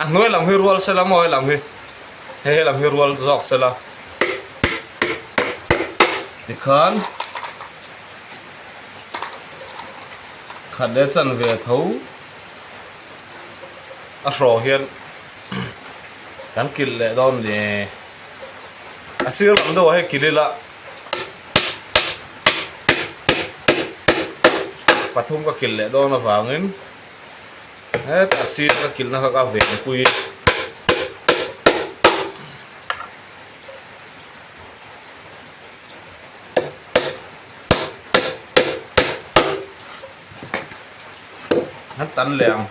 A hnuai lam hi rual sela maw helam hi hei helam hi rual zawk sela tikhan khat leh chan ve tho a hraw hian kan kilh leh dawn ni a sir lam deuh ah hei kilh ila. Pathum ka kilh leh dawn avangin hetah sir ka kilhna kha ka ven pui. An tan leh ang.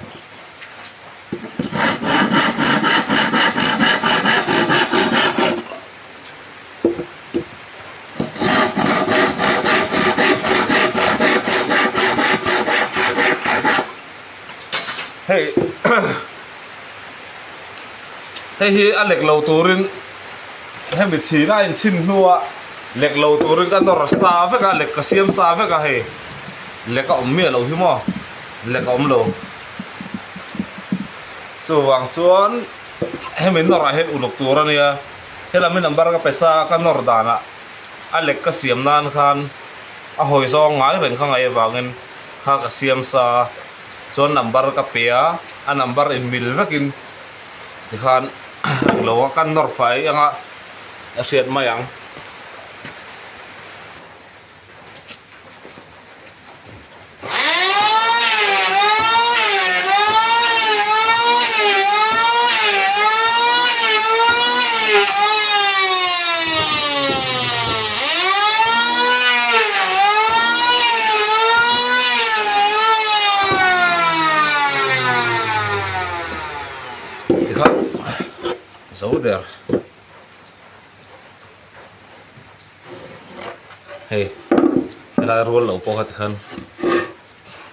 Hei hei hi a lek lo turin hemi chhina a inchhin hnua lek lo turin ka nawr sa vek a lek ka siam sa vek a hei. Lek a awm miah lo hi maw? Lek a awm lo. Chuvang chuan hemi nawrah hian uluk tur a nia. Helami number ka pe sa a, ka nawr danah a lek ka siam nan khan a hawi zawng ngai reng kha ngaih avangin kha ka siam sa a. Chuan number ka pe a, a number in mil vekin tikhan englo a kan nawr fai anga a hriat mai ang. Tikhan zo der. Hei helai rual lo pawh kha tikhan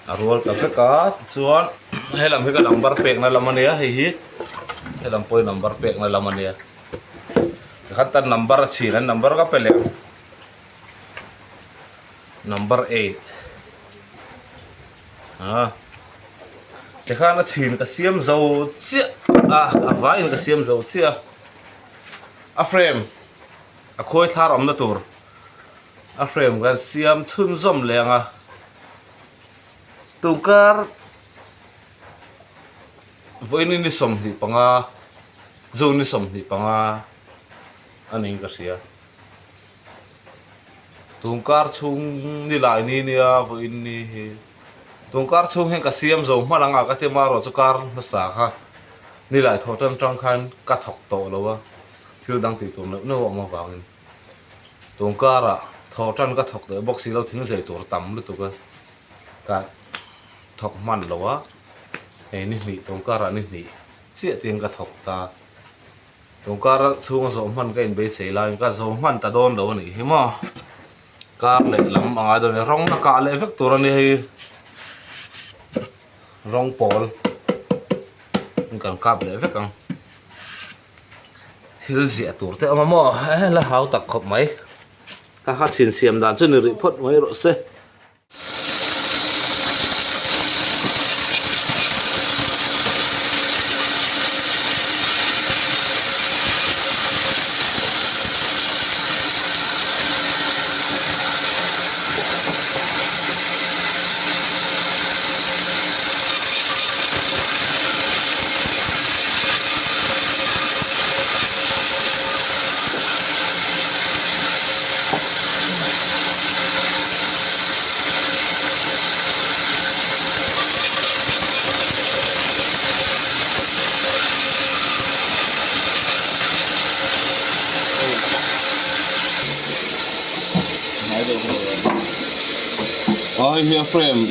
a rual ta vek a tichuan helam hi ka number pekna lam a nia hei hi helam pawh hi number pekna lam a nia tikhan tan number a chhin a number ka pe leh ang number eight ah tikhan a chhin ka siam zo chiah a a vaiin ka siam zo chiah a a frame. A khawi thlar awmna tur a frame kan siam chhunzawm leh ang a, tunkar vawiin ni 25 June ni 25 a niin ka hria, tunkar chhung ni lai ni nia vawiin ni hi tunkar chhung hian ka siam zo hman ang a ka ti amaherawh chu kar hmasa kha ni lai thawh tan tang khan ka thawk tawh lo a. Thil dang tih tur neuh neuh a awm avangin tun karah thawh tan ka thawk leh bawk si lo thing zai tur tam lutuk a ka thawk hman lo a hei ni hnih tun karah ni hnih chiah tiin ka thawk ta tun kara chhunga zawh hman ka inbeisei laiin ka zo hman ta dawn lo a nih hi maw kar leh lam a ngai dawn a ni rawng a kah leh vek tur a ni hei rawng pawl kan kap leh vek ang. Thil ziah tur te awm a maw he la hau tak khawp mai ka kha chhin siam dan chu ni rih phawt mai rawh se. Aw hei hi a frame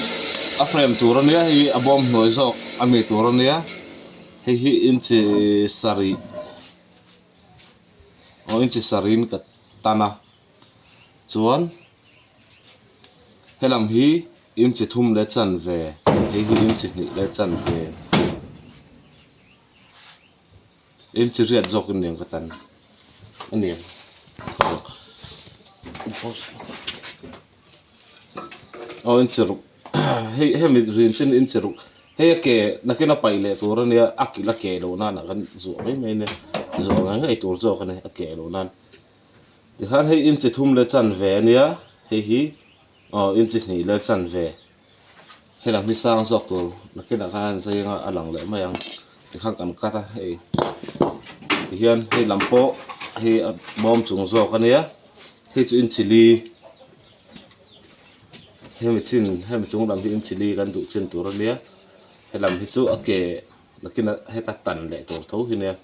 a frame tur ania hei hi a bawm hnuai zawk a mi tur ania hei hi inchi sarih aw inchi sarih in ka tan a chuan helam hi inchi thum leh chanve hei hi inchi hnih leh chanve. Inchi riat zawk in niang ka tan a ni aw inchi ruk hei hemi rin chin inchi ruk hei a ke nakin a paih leh tur a nia a kilh a ke loh nan ah khan zuah mai mai a nia zuah ngai ngei tur zawk a ni a ke loh nan tikhan hei inchi thum leh chanve a nia hei hi aw inchi hnih leh chanve. Helam hi sang zawk tur nakinah khan an zai anga a lang leh mai ang tikhan kan cut a hei tihian hei lam pawh hei a bawm chung zawk a nia hei chu inchi li hemi chin hemi chung lam hi inchi li kan duh chin tur a nia helam hi chu a ke nakinah heta tan leh tur tho hi nia.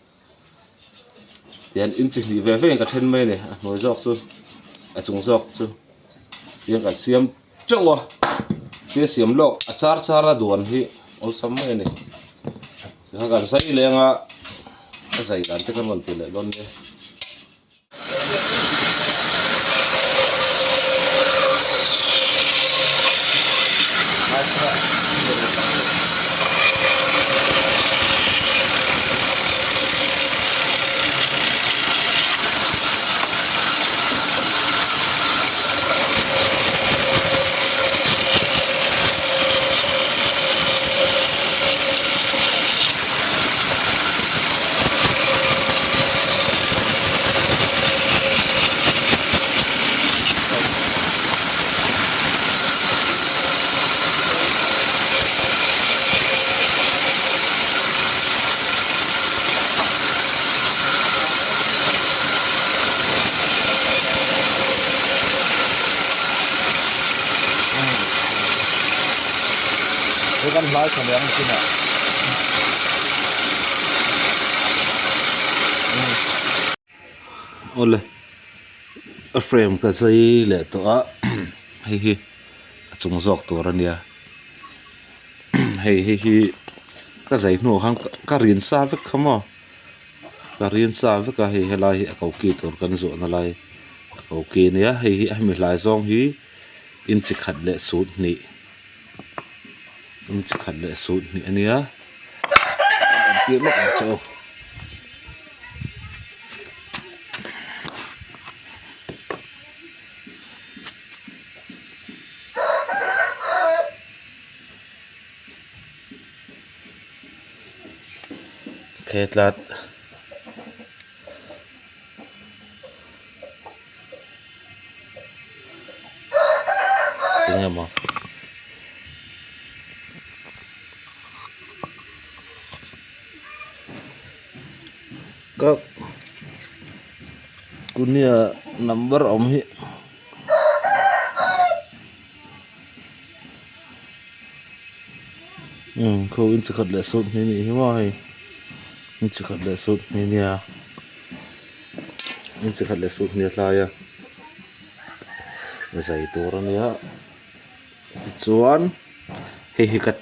Tihian inchi hnih ve vein ka then mai a ni a hnuai zawk chu a chung zawk chu tihian kan siam teuh a thil siam lawk a char char a duan hi awlsam mai a ni tikhan kan zai leng a a zai dan te kan rawn ti leh dawn nia. He kan hlai tha leh ang chinah. Awle a frame ka zai leh tawh a hei hi a chung zawk tur a nia hei hei hi ka zai hnuah khan ka rin sa vek kha maw ka rin sa vek a hei helai hi a ko ki tur kan zawhna lai a ko ki a nia hei hi hemi hlai zawng hi inchi khat leh sut hnih inchi khat leh sut hnih a nia entir lawk ang che u. Khetlat. Tinge maw ka kunia number awm hi umm khaw in chi khat leh sawt hnih anih hi maw hei in chi khat leh sawt hnih ania. In chi khat leh sut hmel hlai a zai tur a nia tichuan hei hi ka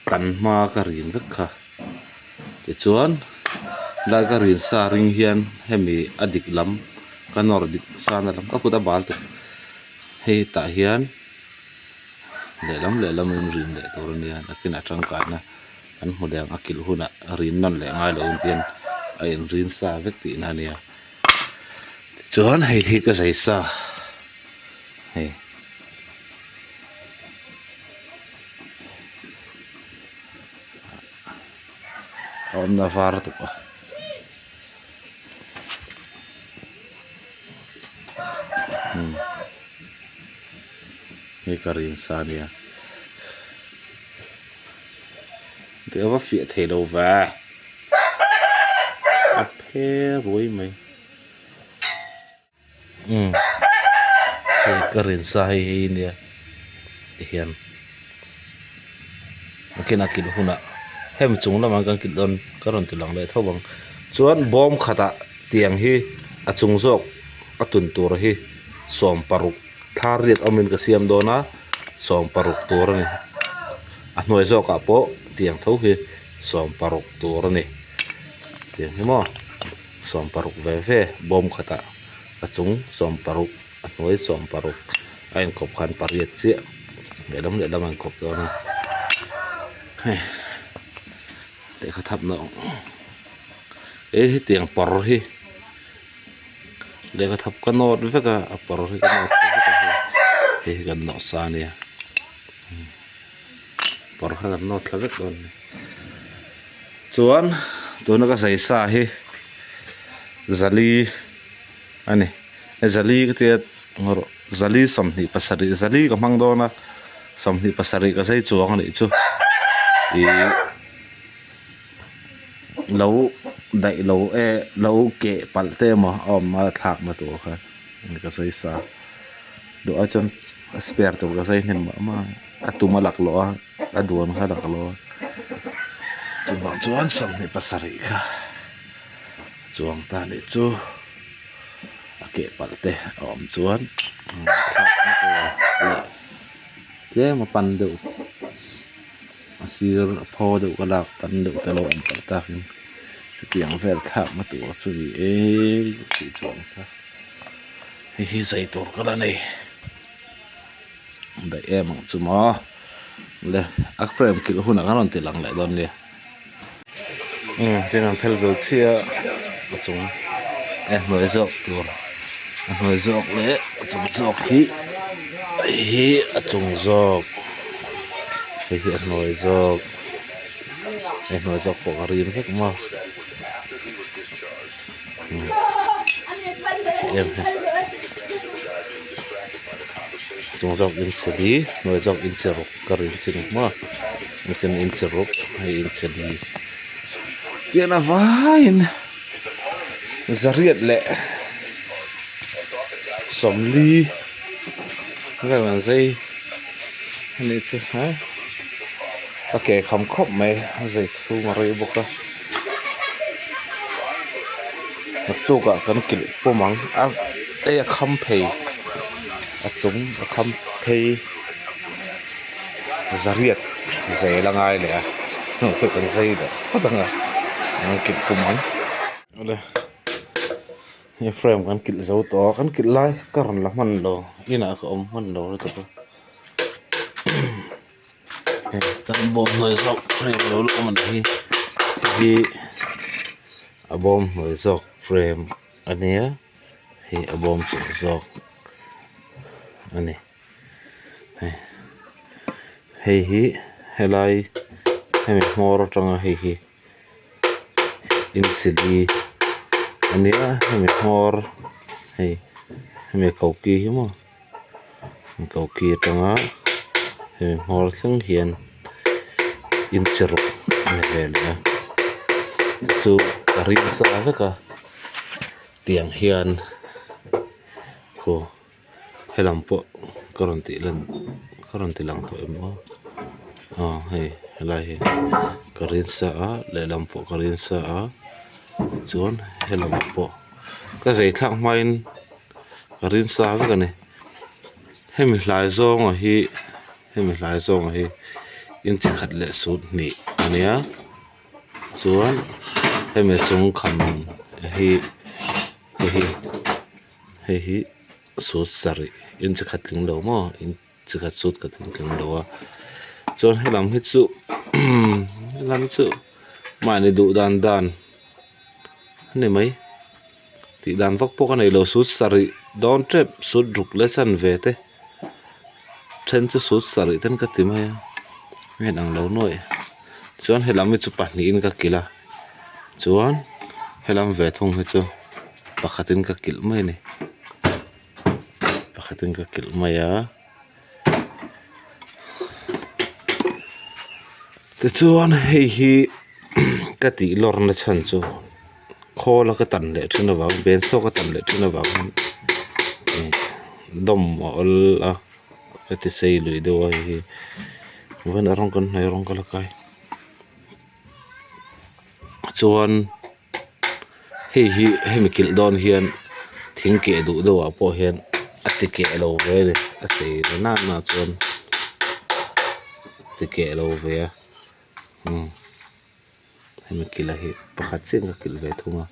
tan hma ka rin vek kha tichuan lai ka rin sa ring hian hemi a dik lam ka nawr dik sa na lam ka kut a bal tawh hei tah hian lehlam lehlam in rin leh tur a nia nakinah tangkaina. An hmu leh ang a kilh hunah rin nawn leh ngai lo hian a inrin sa vek tihna a nia tichuan hei hi ka zai sa hei a awmna var tuk a. Hei ka rin sa a nia. Tih a va fiah thei lo ve a phe ruai mai umm hei ka rin sa hei hei nia tihian a khin a kilh hunah hemi chung lamah kan kilh dawn ka rawn ti lang leh tho ang chuan bawm khatah tiang hi a chung zawk a tun tur hi sawmparuk thla riat awmin ka siam dawn a sawmparuk tur a ni a hnuai zawkah pawh tiang tho hi sawmparuk tur a ni tiang hi maw sawmparuk ve ve bawm khatah a chung sawmparuk a hnuai sawmparuk a inkawp khan pariat chiah lehlam lehlam a inkawp dawn a hei lehkha thap na he hetiang pawr hi. Lehkha thap ka nawt vek a a pawr hi ka nawt ta vek a hei hei hi kan nawh sa ania pawr kha kan nawt thla vek dawn a ni chuan tuna ka zai sa hi zali a ni zali ka tia zali sawmhnih pasarih zali ka hmang dawn a sawmhnih pasarih ka zai chuang a nih chu ihh. Lo daih lo e lo keh palh te emaw a awm a thlak na tur kha ka sawi sa duh ai chuan a spare tur ka sawi hnem mah mah a a tum a lak lawh a a duan kha a lak lawh a chuvang chuan 27 kha chuang ta leh chu a keh palh te a awm chuan thlak na tur leh tlem a pan deuh. A sir a phaw deuh ka lak tam deuh te lo awm tawh takin chutiang vel thlakna tur chu ni e tih chuan kha hei hi zai tur ka la nei daih em ang chu maw le a frame kilh hunah khan rawn ti lang leh dawn nia umm tin an phel zo chiah a chung a hnuai zawk tur a hnuai zawk leh a chung zawk hi hei hi a chung zawk. Hei hi a hnuai zawk a hnuai zawk pawh ka rin vek maw em hi chung zawk inchi li hnuai zawk inchi ruk ka rin chin maw machine inchi ruk hei inchi li tian a vaiin zariat leh sawmli. Vel an zai a nih chu ha Ka ke kham khawp mai a zai chhung a rei bawk a naktukah kan kilh pawm ang a hei a kham phei a chung a kham phei zariat zai la ngai leh a hnuah chuan kan zai leh phawt ang a kan kilh pawm ang. Awle hei frame kan kilh zo tawh a kan kilh lai ka rawn la hman lo inah ka awm hman lo lutuk a. Kan bawm hnuai zawk frame lo la awm a nih hi hei hi a bawm hnuai zawk frame a nia hei a bawm chung zawk a ni hei hei hi helai hemi hmawr atanga hei hi inchi li a nia hemi hmawr hei hemi koki hi maw. Koki atanga hemi hmawr thleng hian inchi ruk a ni ve leh a chu ka ring sa vek a tiang hian khaw helam pawh ka rawn tih lan ka rawn ti lang tawh em aw aw hei helai hi ka rin sa a lehlam pawh ka rin sa a chuan helam pawh ka zei thlak hmain. Ka rin sa vek a ni hemi hlai zawnga hi hemi hlai zawnga hi inchi khat leh sut hnih a nia chuan hemi chung kham hi hei hi hei hi sut sarih inchi khat tling lo maw inchi khat sut khat tling lo a chuan helam hi chu helam hi chu mahni duh dan dan a ni mai. Tih dan vak pawh ka nei lo sut sarih dawn tep sut ruk leh chan ve te then chu sut sarih ten ka ti mai a heng ang lo nuaih chuan helam hi chu pahnihin ka kilh a chuan helam ve thung hi chu pakhatin ka kilh mai a ni pakhatin ka kilh mai a tichuan hei hi ka tih lawr na chhan chu. Khawl a ka tan leh thin avang bensaw ka tan leh thin avang hian ih dawm a awl a ka ti sei lui deuh a hei hi vawiin a rawng kan hnawih rawng ka la kai chuan hei hi hemi kilh dawn hian thing keh duh deuh ah pawh hian a ti keh lo ve a ni a chei na na chuan a ti keh lo ve a umm. Hemi kilh a hi pakhat chiah ka kilh ve thung a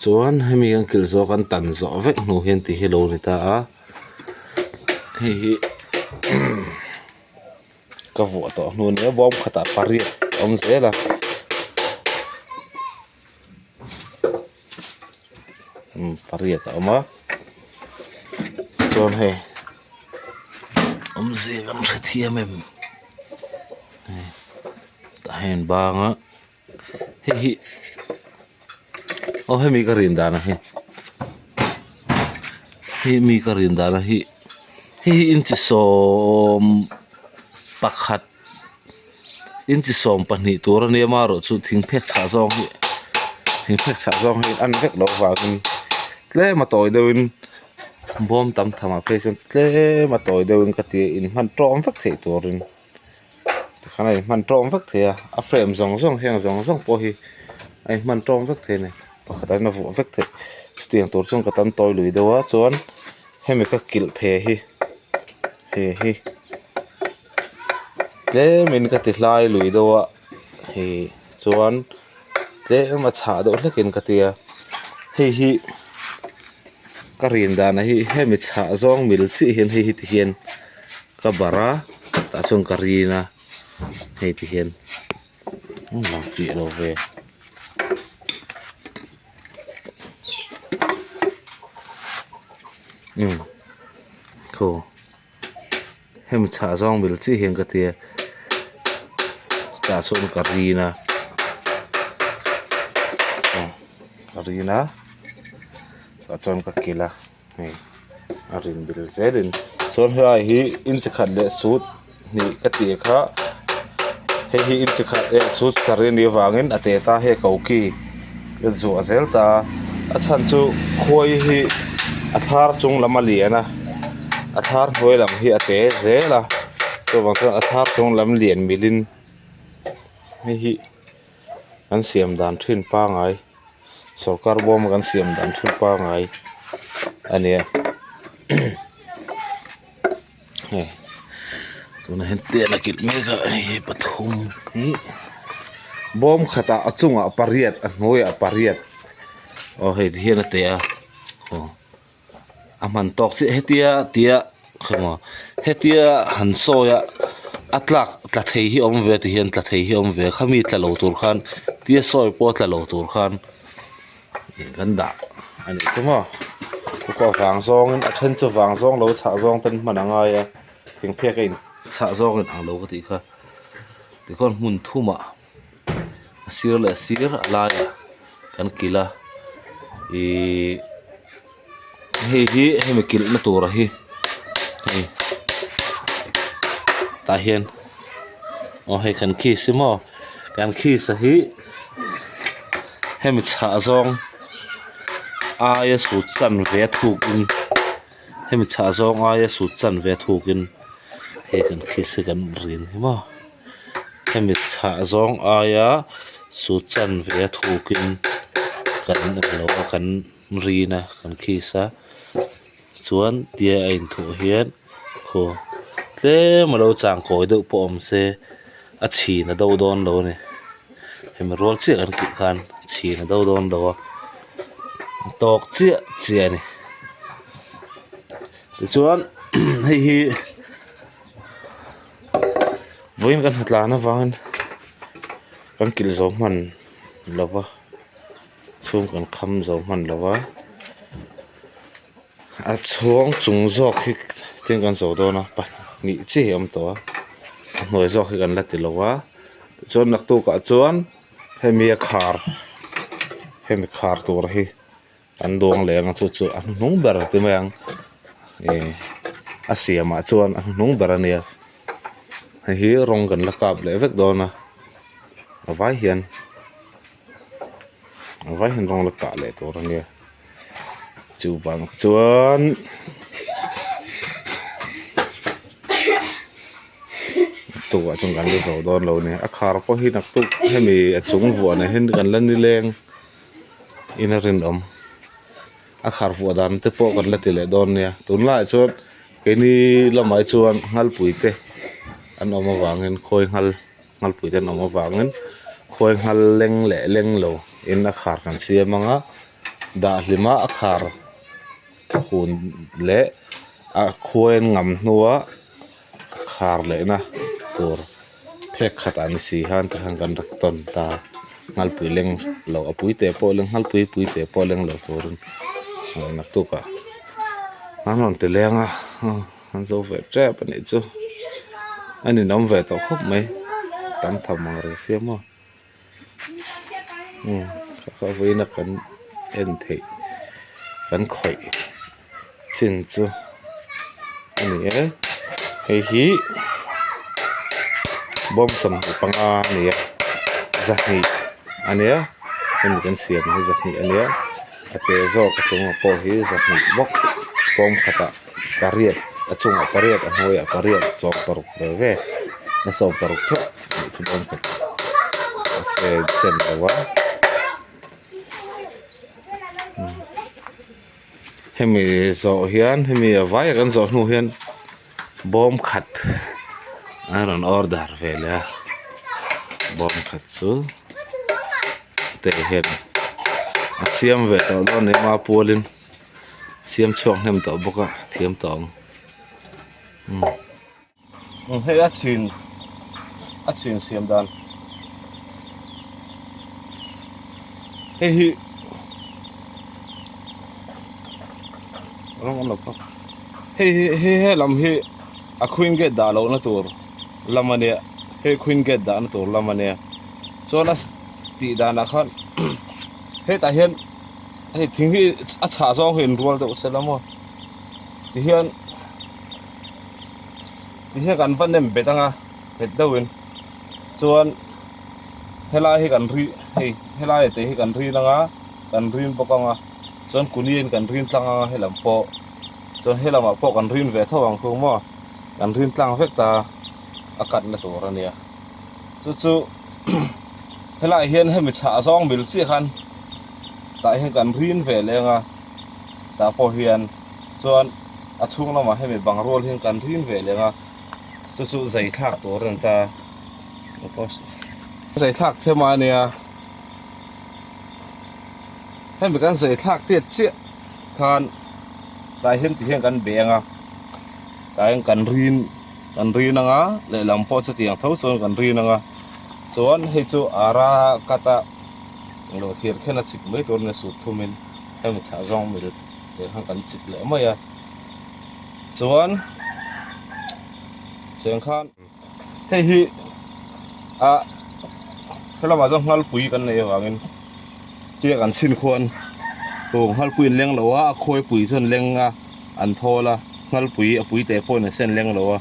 chuan hemi an kilh zawh kan tan zawh vek hnu hian ti hi a lo ni ta a hei hi ka vuah tawh hnu ania bawm khatah pariat a awm zel a umm pariat a awm a chuan hei awmzia kan hrethiam em hei. Tah hian bang a hei hi aw hemi ka rin dan a hi hei mi ka rin dan a hi hei hi inchi sawm pakhat inchi 12 tur a nia amaherawhchu thing phek chhah zawng hi thing phek chhah zawng hi an vek loh avangin tlem a tawi deuhin bawm tam tham ah phei chuan tlem a tawi deuhin ka ti a inhman tawm vek theih turin. Tikhan a inhman tawng vek thei a a frame zawng zawng heng zawng zawng pawh hi a inhman tawng vek thei a ni pakhat ah hian a vuah vek theih chutiang tur chuan ka tan tawi lui deuh a chuan hemi ka kilh phe hi he hi tlemin ka ti hlai lui deuh a hei chuan tlem a chhah deuh hlek in ka ti a hei hi ka rin dan ah hi hemi chhah zawng mil chiah hian hei hi ti hian. Ka barh a tah chuan ka rin a hei ti hian lang chiah lo ve umm khaw hemi chhah zawng mil chiah hian ka tia tah chuan ka rin a aw ka rin a tah chuan ka kilh a. Hei a rin bil zelin chuan helai hi inchi khat leh sut hnih ka tih kha hei hi inchi khat leh sut sarih a nih avangin a te ta hei koki a zuah zel ta a a chhan chu khuai hi a thar chung lam a lian a a thar hnuai lam hi a te zel a chuvang chuan a thar chung lam lian milin. Hei hi kan siam dan thin pangai sawrkar bawm a kan siam dan thin pangai a nia hei tunah hian tel a kilh mek a hei hi pathum hi bawm khatah a chungah pariat a hnuaiah pariat aw hei ti hian a teh a aw. A hman tawk chiah hetia tia khaw hetia han sawi a a tlak tla thei hi a awm ve tihian tla thei hi a awm ve khami tla lo tur khan tia sawi pawh tla lo tur khan kan dah a nih chu maw khua vang zawngin a then chu vang zawng lo chhah zawng ten hman a ngai a thingphek a in chhah zawng in ang lo ka tih kha tikhuan hmun thumah. A sir leh a sir a laiah kan kilh a ihh hei hi hemi kilh na tur hi hei tah hian aw hei kan khiss hi maw kan khiss a hi hemi chhah zawng aia sut chan ve a thuk in hemi chhah zawng aia sut chan ve a thuk in hei kan khiss hi kan rin hi maw. Hemi chhah zawng aia sut chan ve a thukin kan englo a kan rin a kan khiss a chuan tia a inthuah hian khaw tlem a lo chang kawi deuh pawh awm se a chhin a do dawn lo a ni hemi rual chiah kan tih khan chhin a do dawn lo a tawk chiah chiah a ni tichuan hei hi. Vawiin kan hna tlan avangin kan kilh zo hman lo va chhung kan kham zo hman lo va a chhawng chung zawk hi tin kan zo dawn a pahnih chiah hi a awm tawh a a hnuai zawk hi kan la ti lo va tichuan naktukah chuan hemi a khar hemi khar tur hi. An duang leh ang chu chu a hnuhnung ber ti mai ang ih a siamah chuan a hnuhnung ber a nia hei hi rawng kan la kap leh vek dawn a a vai hian a vai hian rawng la kah leh tur a nia chuvang chuan. Naktukah chuan kan la zo dawn lo a ni a khar pawh hi naktuk hemi a chung vuah nen hian kan la nileng. In a rinawm a khar vuah dan te pawh kan la ti leh dawn nia tunlaiah chuan keini lamah hi chuan nghalpui te an awm avangin khawi nghal nghalpui te an awm avangin khawi nghal leng leh leng lo in a khar kan siam ang a dah hlim a a khar hun leh a khuai an ngam hnua khar lehna tur phek khat an si khan tikhan kan rak tawn ta nghalpui leng lo a pui teh pawh leng nghalpui pui teh pawh leng lo turin naktukah an rawn ti leng a an zo ve tep a nih chu a ninawm ve tawh khawp mai tam tham ang reng sia maw kha vawiin a kan en theih kan khawih chin chu a ni e hei hi bawm sawmhnih panga a ni a zahnih a nia hemi kan siam hi zahnih a nia a te zawk a chungah pawh hi zahnih bawk bawm khatah pariat a chungah pariat a hnuaiah pariat sawm paruk ve ve a sawm paruk theuh anih chu bawm khatah a sen sen lo a. Hemi zawh hian hemi a vaia kan zawh hnu hian bawm khat a rawn order ve leh a bawm khat chu te hian a siam ve tawh dawn a ni a pualin siam chhuak hnem tawh bawk a thiam tawh ang umm hei a chhin a chhin siam dan hei hi rawng an lo kap hei hi hei helam hi a queen gate dah lohna tur lam a nia hei queen gate dahna tur lam a nia chuan a tih danah khan hetah hian hei thing hi a chhah zawng hi inrual deuh se la maw tihian. Tihian kan va nem bet anga nghet deuhin chuan helai hi kan ri hei helai te hi kan rin anga kan rin bawk anga chuan kuniin kan rin tlang anga helam pawh chuan helamah pawh kan rin ve tho ang khu maw kan rin tlang vek ta a katna tur a nia chu chu. Helaiah hian hemi chhah zawng mil chiah khan tah hian kan rin ve leng a tah pawh hian chuan a chhung lamah hemi bang rual hian kan rin ve leng a chu chu zai thlak tur a ni ta zai thlak them a nia hemi kan zai thlak tiat chiah khan tah hian ti hian kan beng a tah hian kan rin. Kan rin anga lehlam pawh chutiang tho chuan kan rin anga chuan hei chu ara cut a englo thir khen a chik mai tur ania sut thumin hemi chhah zawng mil te khan kan chik leh mai a chuan cheng khan hei hi ah helamah chuan nghalpui kan neih avangin tia kan chhin khuan aw nghalpui an leng lo a a khawipui chuan leng a. An thawl a, nghalpui a pui teh pawhin a sen leng lo a,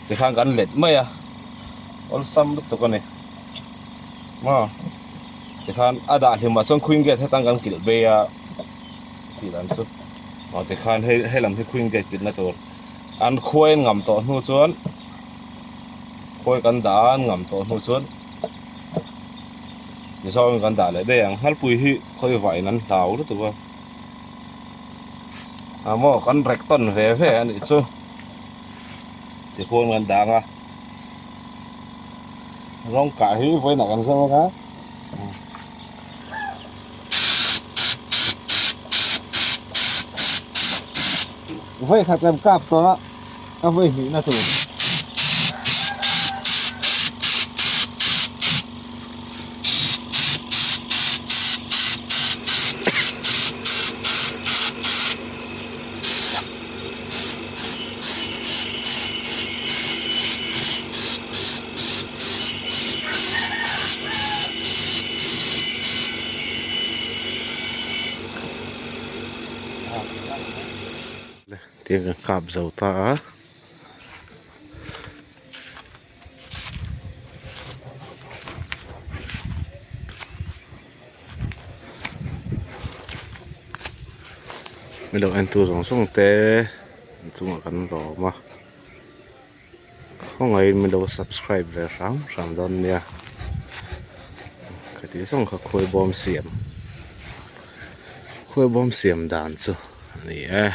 tikhan kan let mai a, awlsam lutuk a ni. Maw tikhan a dah hlimah chuan queen gate hetang kan kilh bei a tih dan chu aw tikhan hei hei lam hi queen gate kilhna tur an khuai an ngam tawh hnu chuan khuai kan dah a an ngam tawh hnu chuan tizawngin kan dah leh daih ang nghalpui hi khawi vahin an hlau lutuk a. A maw kan rek tawn ve ve a nih chu tikhuan kan dang a rawng kah hi vawiinah kan zawng a vawi khat kan kap tawh a a vawi hnihna tur. Tiang ka kap zo ta a. Milo en tu zawng zawng te an chungah kan lawm a khawngaihin milo subscribe ve hram hram dawn nia ka tih zawng kha khawi bawm siam khawi bawm siam dan chu a ni e.